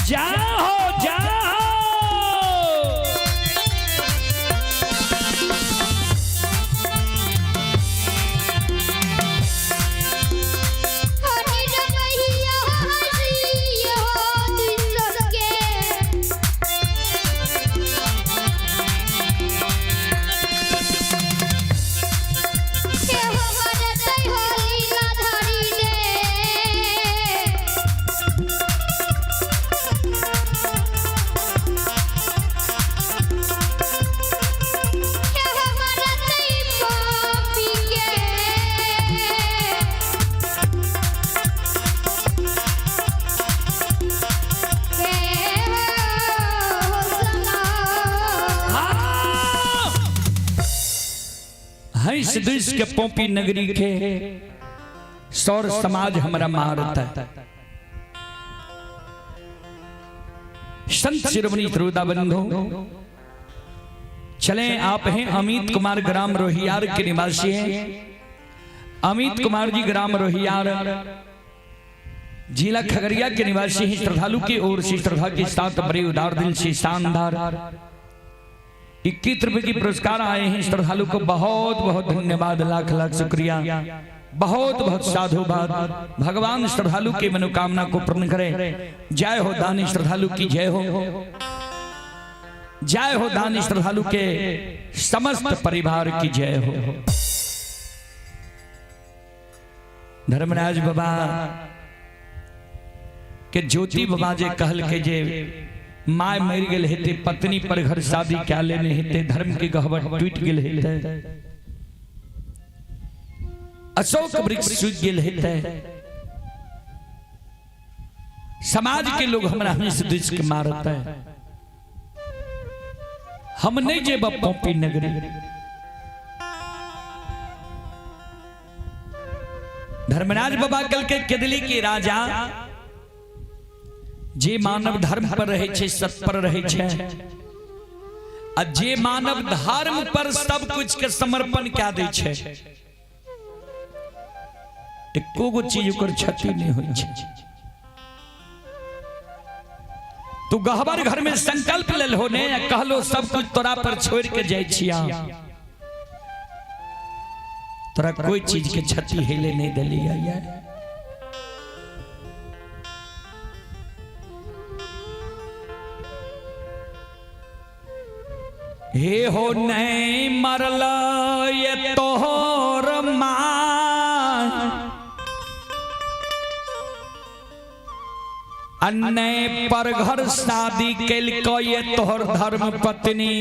जाओ जाओ हंस दुस के पोपी नगरी के सौर समाज हमरा मारता है। संत शिरोमणि श्रोता बंधु चले, आप हैं अमित कुमार ग्राम रोहियार के निवासी हैं। अमित कुमार जी ग्राम रोहियार जिला खगड़िया के निवासी हैं। श्रद्धालु की ओर से श्रद्धा के साथ बड़े उदार दिल से शानदार 21 रुपए की पुरस्कार आए हैं श्रद्धालु को बहुत बहुत धन्यवाद, लाख लाख शुक्रिया, बहुत बहुत साधुवाद। भगवान श्रद्धालु की मनोकामना को पूर्ण करे। जय हो दानी श्रद्धालु की जय हो, जय हो दानी श्रद्धालु के समस्त परिवार की जय हो। धर्मराज बाबा के ज्योति बाबा जे कहल के जे my मर गेल हेते, पत्नी पर घर शादी क्या लेने हेते, धर्म के गहबर टूट गेल हेते, अशोक वृक्ष सूख गेल हेते, समाज के लोग हमरा हंस दुस के मारते, हम नहीं जेब पौपी नगरी। धर्मराज बाबा कल के केदली के राजा जे मानव धर्म पर रहे छे, सत पर रहे छे, आ जे मानव धर्म पर सब कुछ के समर्पण क्या दे छे, एको गो चीज ओकर क्षति नहीं होई छे। तू गहबर घर में संकल्प लेल हो ने, कहलो सब कुछ तोरा पर छोड़ के जाय छिया, तोरा कोई चीज के क्षति हेले नहीं देलिया। हे हो नहीं मरल ये तोहर मां, अन्य पर घर शादी केलको ये तोहर धर्म पत्नी,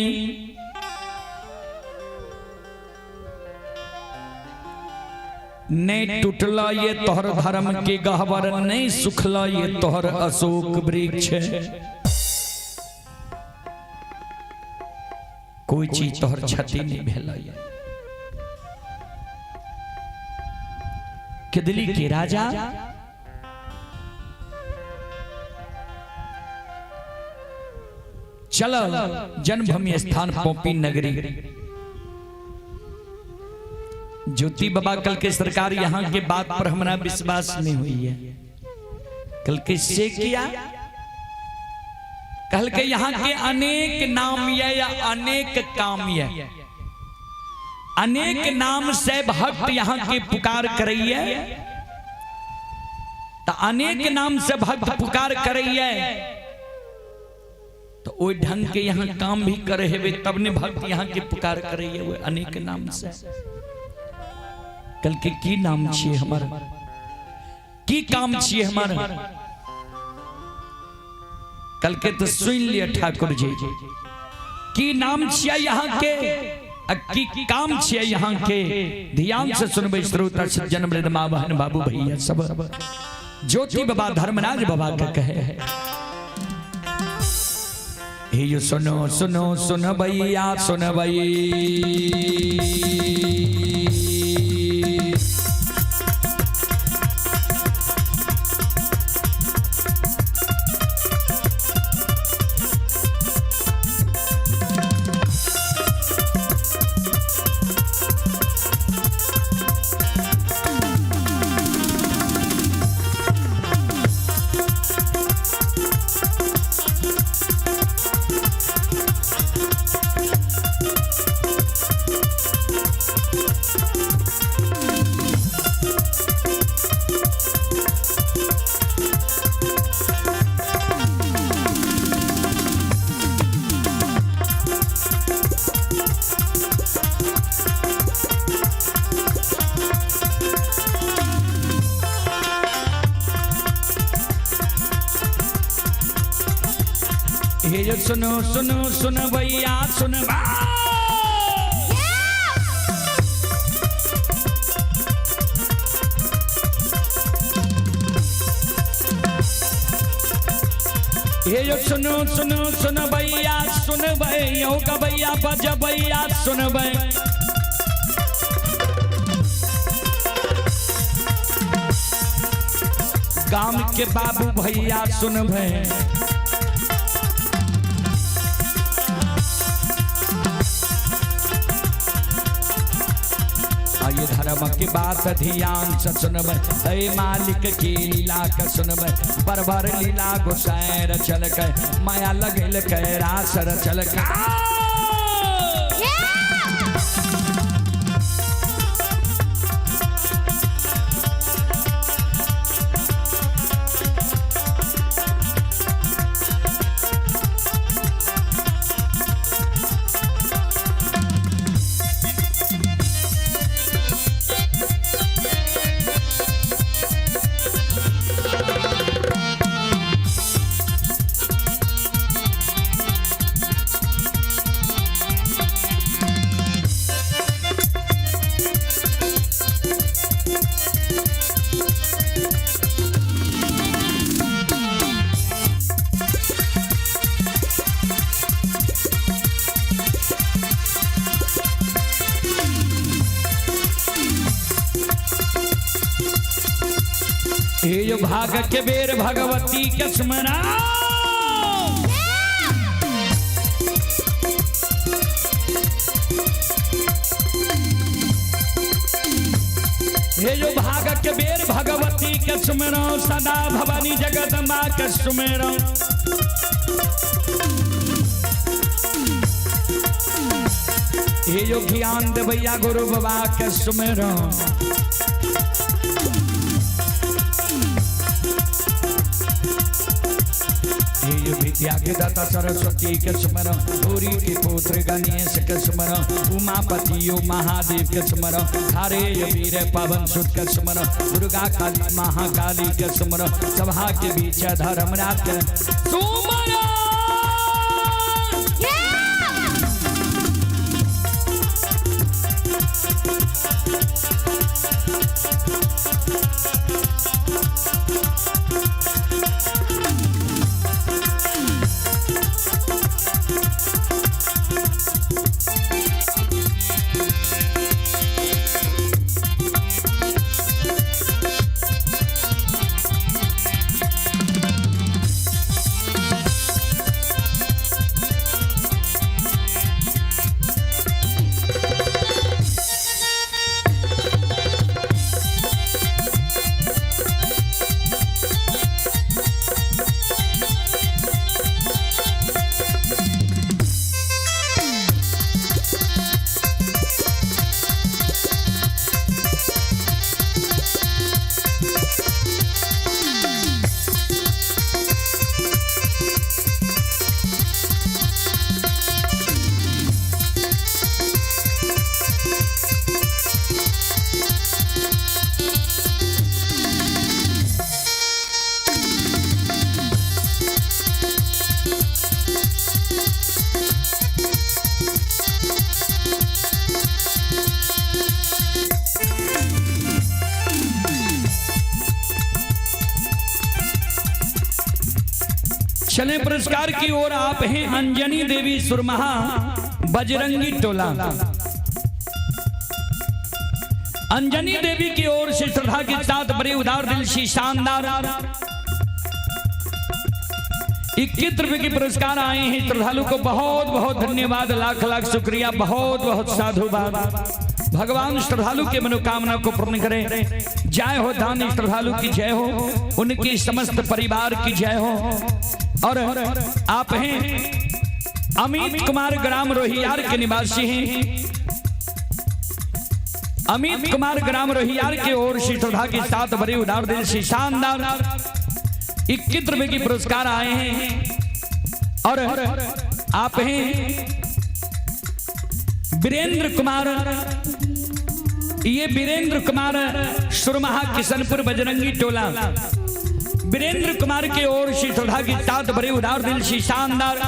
नहीं टूटला ये तोहर धर्म के गहवर, नहीं सुखला ये तोहर अशोक वृक्ष, कोई चीज तोहर क्षति नहीं भेल। केदली के राजा चल जन्मभूमि स्थान पोपी नगरी। ज्योति बाबा कल के सरकार यहाँ के बात पर हमारा विश्वास नहीं हुई है। कल के से किया, कल के यहाँ के अनेक नाम ये या अनेक काम ये, अनेक नाम से भक्त यहाँ के पुकार करिए, तो अनेक नाम से भक्त पुकार करिए तो ओई ढंग के यहाँ काम भी करे हेबे तब ने भक्त यहाँ के पुकार करिए वो अनेक नाम से। कल के की नाम छिए हमार, की काम छिए हमार, कल के तो सुन लिया ठाकुर जी की नाम छिए यहाँ के, की काम छिए यहाँ के। ध्यान से सुनबे श्रोता सज्जन वृद्ध माँ बहन बाबू भैया सब। ज्योति बाबा धर्मराज बाबा के कहे हे यो सुनो सुनो सुन भैया सुन भई, हे सुनो सुनो सुन भैया सुन हे सुनो सुनो सुन भैया सुन भैया भैया बज भैया सुन भै, गांव के बाबू भैया सुन भै, ये धर्म की बात ध्यान से सुनबै, हे मालिक की लीला के सुनबै, बरबर लीला गोसाई रचलकै, माया लगेलकै रास रचलकै। ये जो भाग के बेर भगवती के सुमरा। हे जो भाग के बेर भगवती के सुमरो, सदा भवानी जगदम्बा के सुमरो। हे जो ज्ञान देवैया गुरु बाबा के सुमरो। विद्या के दाता सरस्वती के सुमरो, गौरी के पुत्र गणेश के सुमरो, उमापति यो महादेव के सुमरो, हरे वीर पवन सुत के सुमरो, दुर्गा काली महाकाली के सुमरो, सभा के बीच धर्मराज के सुमरो। चले पुरस्कार की ओर। आप हैं अंजनी देवी सुरमहा बजरंगी टोला। अंजनी देवी की ओर से श्रद्धा के साथ बड़े उदार दिल से शानदार 21 रुपए के पुरस्कार आए हैं। श्रद्धालु को बहुत बहुत धन्यवाद, लाख लाख शुक्रिया, बहुत बहुत साधुवाद। भगवान श्रद्धालु के मनोकामना को पूर्ण करें। जय हो दानी श्रद्धालु की जय हो, उनकी समस्त परिवार की जय हो। और आप हैं अमित कुमार ग्राम रोहियार के निवासी हैं। अमित कुमार ग्राम रोहियार के ओर से श्रद्धा के साथ बड़े उदार दिल से शानदार 21 रुपए की पुरस्कार आए हैं। और आप हैं वीरेंद्र कुमार, ये वीरेंद्र कुमार सुरमहा किशनपुर बजरंगी टोला। वीरेंद्र कुमार की ओर से श्रद्धा की साथ बड़े उदार दिल से शानदार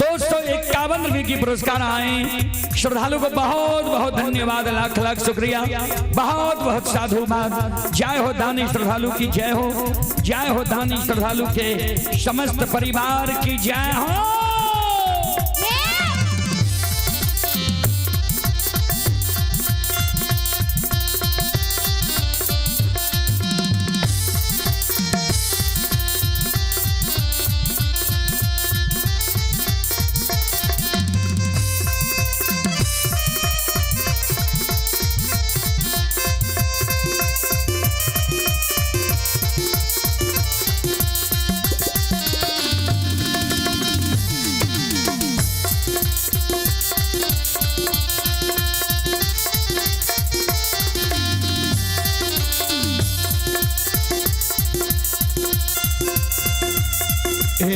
251 रुपए की पुरस्कार आए। श्रद्धालु को बहुत बहुत धन्यवाद, लाख लाख शुक्रिया, बहुत बहुत साधुवाद। जय हो दानी श्रद्धालु की जय हो, जय हो दानी श्रद्धालु के समस्त परिवार की जय हो।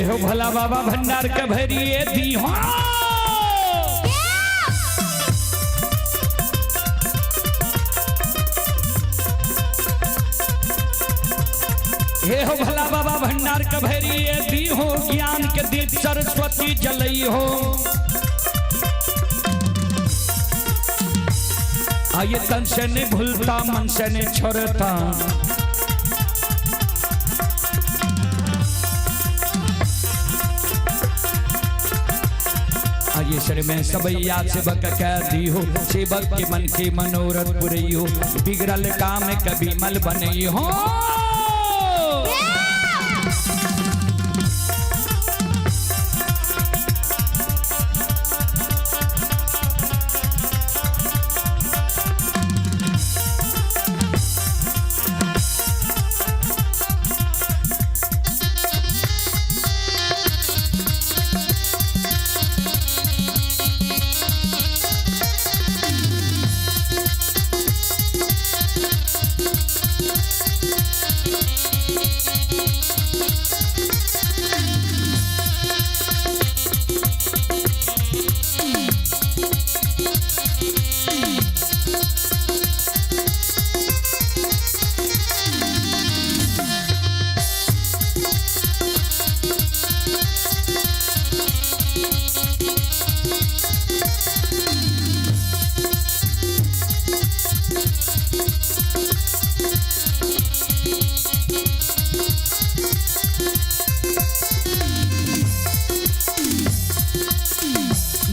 हो भला बाबा भंडार के भरिए दी हो। हे हो भला बाबा भंडार के भरिए दी हो, ज्ञान के दीप सरस्वती जलई हो। आइए तन से नहीं भूलता मन से नहीं छोड़ता, नागेश्वर में सबैया सेवक कह दी हो, सेवक के मन के मनोरथ पुरई हो, बिगड़ल काम कभी मल बनई हो।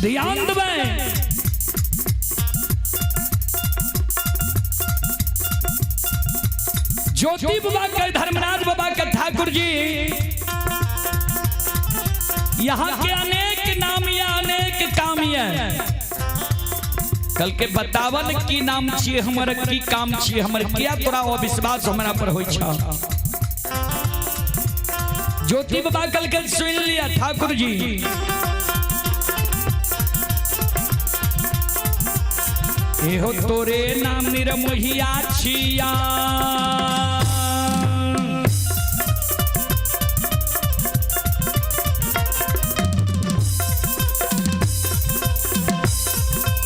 ध्यान देबै, ज्योति बाबा के, धर्मराज बाबा के ठाकुर जी यहाँ के अनेक नाम या अनेक काम ये। कल के बतावन की नाम छिए हमर, की काम छिए हमर, किया तोरा अविश्वास हमरा पर होई छा। ज्योति बाबा कल के सुन लिया ठाकुर जी, एहो तोरे नाम निरमोहिया छिया,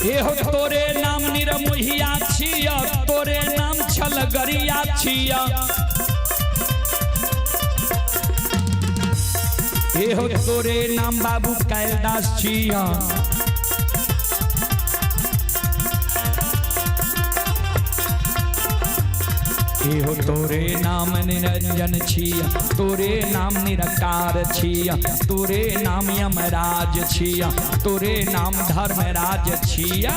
एहो तोरे नाम निरमोहिया छिया, तोरे नाम छलगरिया छिया, एहो तोरे नाम बाबू कैलदास छिया, एहो तोरे नाम निरंजन छिया, तोरे नाम निराकार छिया, तोरे नाम यमराज छिया, तोरे नाम धर्मराज छिया।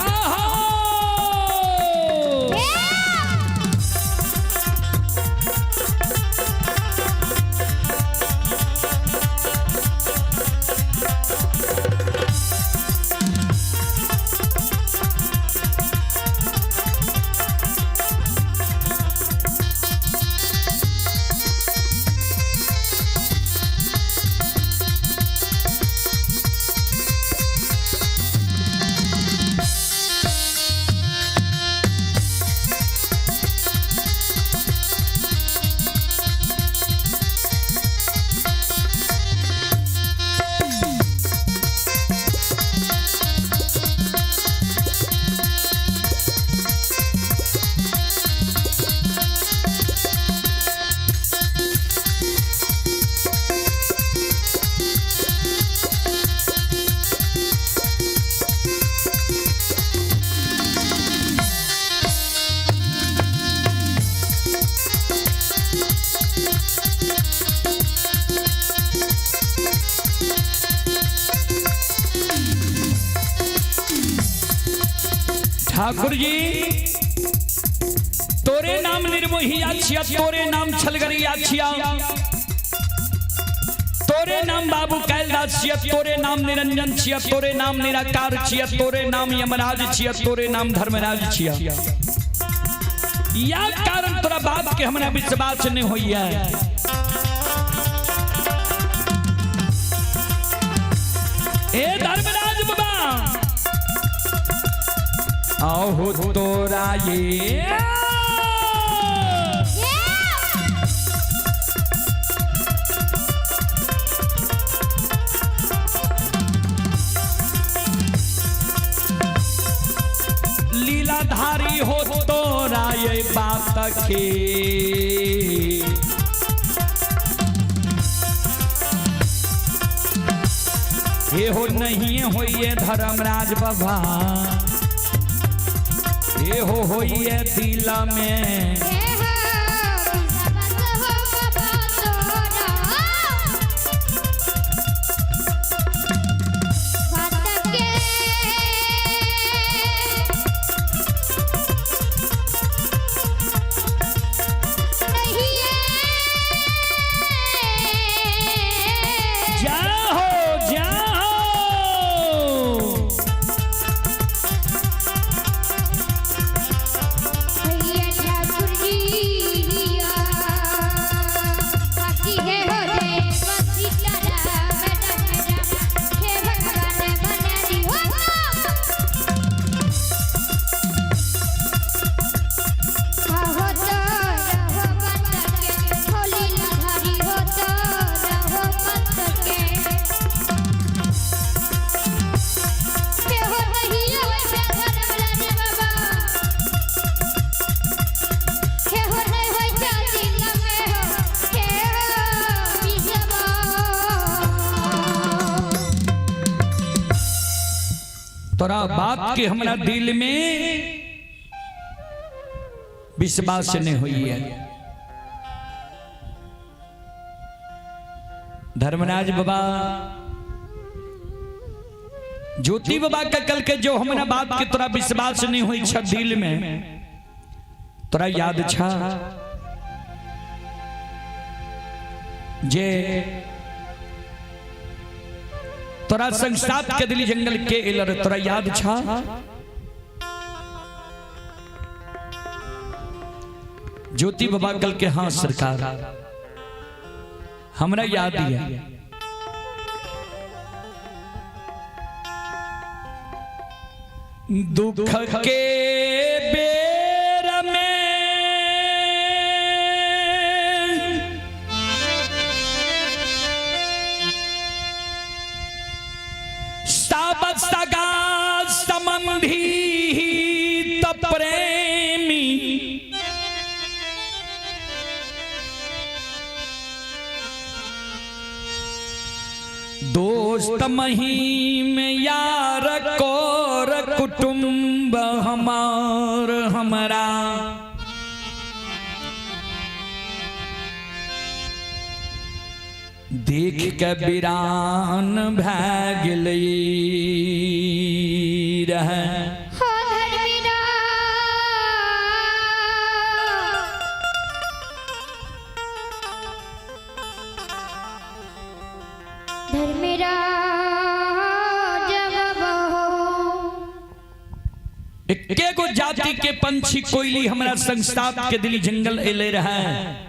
ठाकुर जी तोरे नाम निर्मोहिया छिया, तोरे नाम छलगरिया छिया, तोरे नाम बाबू कैलदास छिया, तोरे नाम निरंजन छिया, तोरे नाम निराकार छिया, तोरे नाम यमराज छिया, तोरे नाम धर्मराज छिया। या कारण तोरा बात के हमरा विश्वास नहीं होइया। ए धर्मराज बाबा आओ तोरा ये लीलाधारी हो तोरा ये बात के, ये हो नहीं होइए धर्मराज बाबा, ये हो होइए दिल में। बात के। तोरा बात के हमरा दिल में विश्वास नहीं हुई है। धर्मराज बाबा ज्योति बाबा के कल के जो हमरा बात के तोरा विश्वास नहीं हुई छ दिल में, तोरा याद छा जे तोरा संग साथ के दिली जंगल के एलर, तोरा याद छा? ज्योति बाबा कल के हाँ सरकार हमरा याद है। दुख के बेर में सब सगा संबंधी त प्रेमी दोस्त महीम यार कोर कुटुंब हमार हमरा देख के वीरान भै गेलै रहे। हो धर्मिरा धर्मिरा जब हो एके गो जाति के पंछी कोयली हमरा संग साथ के दिली जंगल एले रहे।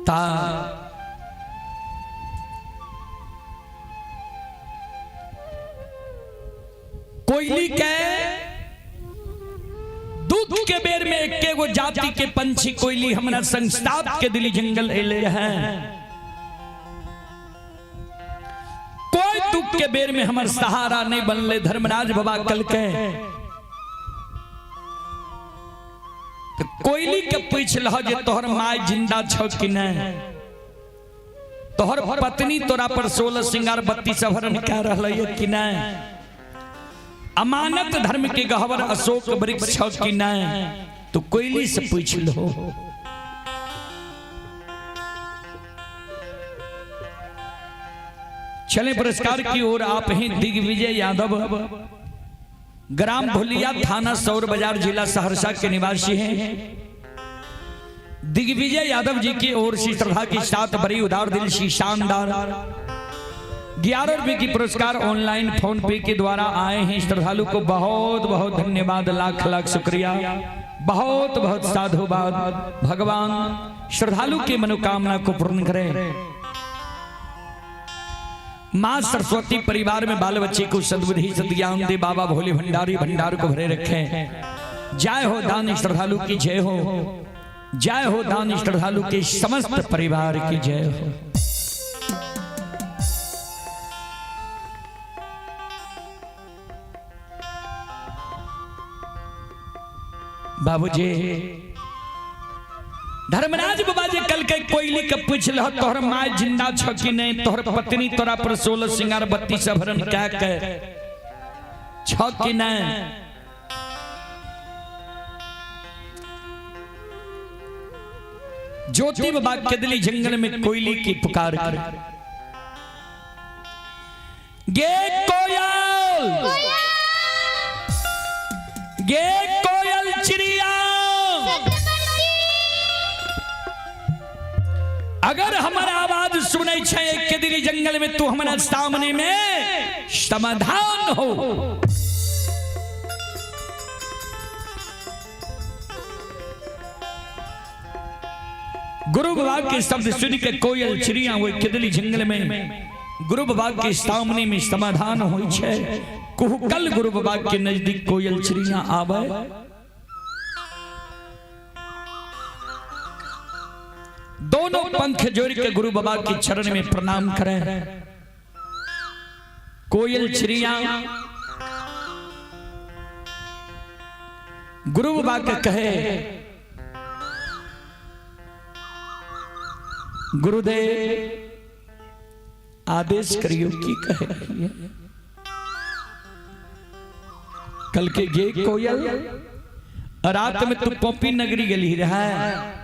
ता कोयली के दुख के बेर में एके गो जाति के पंछी कोयली हमरा संग साथ के दिली जंगल एले रहे। कोई दुख के बेर में हमर सहारा नहीं बनले धर्मराज बाबा कल के। तो कोयली के पूछ लह जे तोहर माय जिंदा छ कि नहीं, तोहर पत्नी तोरा पर 16 श्रृंगार 32 आभरण कह रहल है कि नहीं, अमानत धर्म के गहवर अशोक वृक्ष छ कि नहीं, तो कोयली से पूछ लो। चले पुरस्कार की ओर। आप हैं दिग्विजय यादव, ग्राम भुलिया, थाना सौर बाजार, जिला सहरसा के निवासी हैं। दिग्विजय यादव जी की ओर से श्रद्धा के साथ बड़ी उदार दिल सी शानदार 11 रुपए की पुरस्कार ऑनलाइन फोन पे के द्वारा आए हैं। श्रद्धालु को बहुत बहुत धन्यवाद, लाख लाख शुक्रिया, बहुत बहुत साधुवाद। भगवान श्रद्धालु की मनोकामना को पूर्ण करे। माँ सरस्वती परिवार में बाल बच्चे को सद्बुद्धि सद्ज्ञान दे। बाबा भोले भंडारी भंडार को भरे रखें। जय हो दान श्रद्धालु की जय हो, जय हो दान श्रद्धालु के समस्त परिवार की जय हो। बाबूजी धर्मराज बाबा जी कल के कोयली के पूछ लह तोहर माय जिंदा छ कि नहीं, तोहर पत्नी तोरा पर 16 श्रृंगार 32 आभरण क्या के छ कि नहीं। ज्योति बाबा के दिली जंगल में कोयली की पुकार कर गे कोयल, गे कोयल चिड़िया, अगर हमारा आवाज सुनै छै केदरी जंगल में तू हमारा सामने में समाधान हो। गुरु बाबा के शब्द सुन के कोयल चिड़िया वो केदली जंगल में गुरु बाबा के सामने में समाधान होइ छै। कुहकल गुरु बाबा के नजदीक कोयल चिड़िया आवे। दोनों पंख जोड़ के गुरु बाबा के चरण में प्रणाम करें। कोयल चिड़िया गुरु बाबा के कहे, गुरुदेव आदेश करियो। की कहे रही है? कल के गे कोयल, रात में तू पोपी नगरी गली रहा है।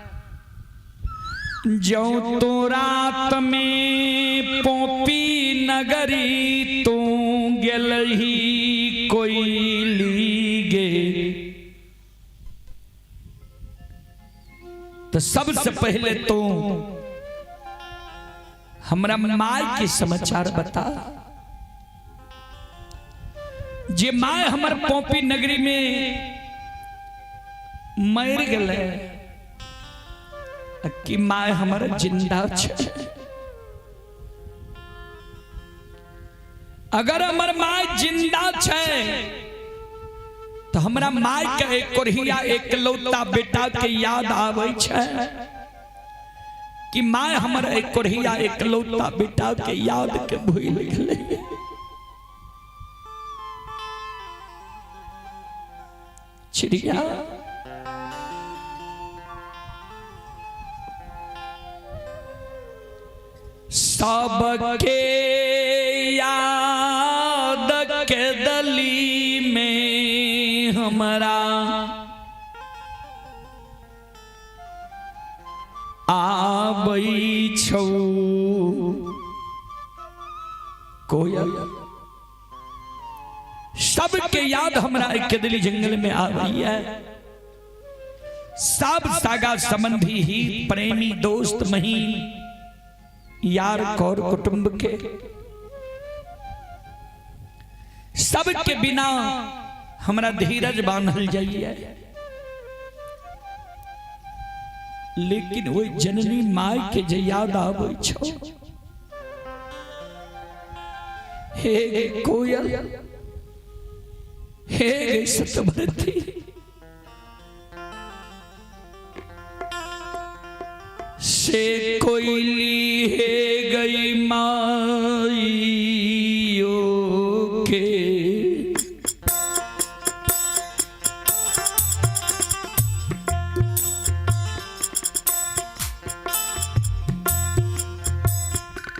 जो तो रात में पोपी नगरी तू गेलही कोयली गे, तो सबसे पहले तू हमरा माय के समाचार बता। जे my हमर पोपी नगरी में मर गए कि my हमर जिंदा छे। अगर हमर my जिंदा छे तो हमरा my के एक कोरिया एक लौता बेटा के याद आवे छे कि my हमर एक कोरिया एक लौता बेटा के याद के भूल गेलै। चिड़िया सबके याद के दली में हमरा आबै छौ कोयल। सबके याद हमरा एक दिली जंगल में आबैया। सब सागा संबंधी ही प्रेमी दोस्त मही यार कौर कुटुंब के सबके बिना हमरा धीरज बांधल जाइए। लेकिन वो जननी my के जे याद आबै छौ, हे गे कोयल, हे गे सतभरती, से कोयली हे गई माइयो के।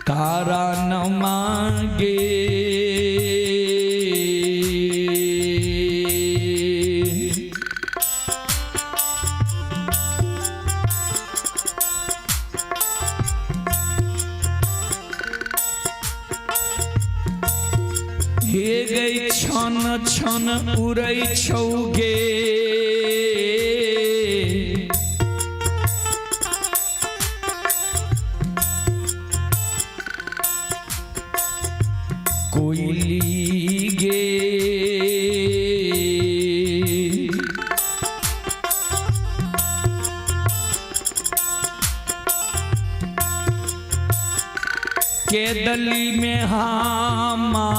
कारण मांगे हे गई छन छन उड़ै छौगे, कोयली गे। के दली में हामा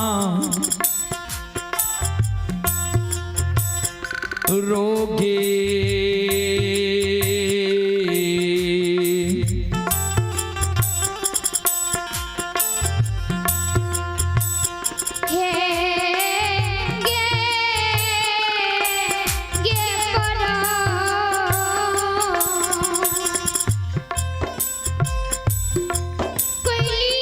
रोगे, हे गे गे परा कोयली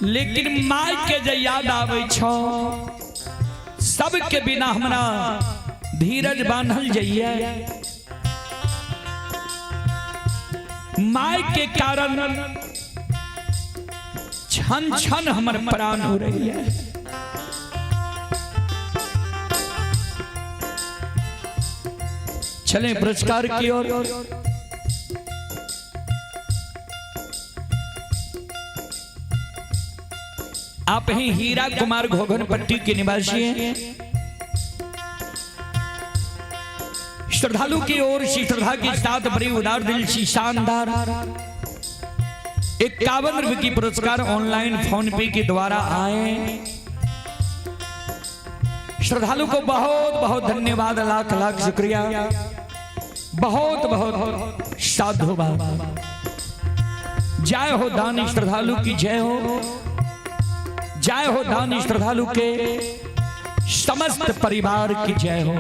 लेकिन माय के जे याद आवे छो, सबके बिना हमरा धीरज बांधल जाइए। माय के कारण क्षण क्षण हमर प्राण हो रही है। चलें पुरस्कार की ओर। आप ही हीरा कुमार घोघनपट्टी के निवासी हैं। श्रद्धालु की ओर से श्रद्धा के साथ बड़ी उदार दिल सी शानदार 51 रुपए की पुरस्कार ऑनलाइन फोन पे के द्वारा आए। श्रद्धालु को बहुत बहुत धन्यवाद, लाख लाख शुक्रिया, बहुत बहुत साधुवाद। जय हो दानी श्रद्धालु की जय हो, जय हो दानी श्रद्धालु के समस्त परिवार की जय हो।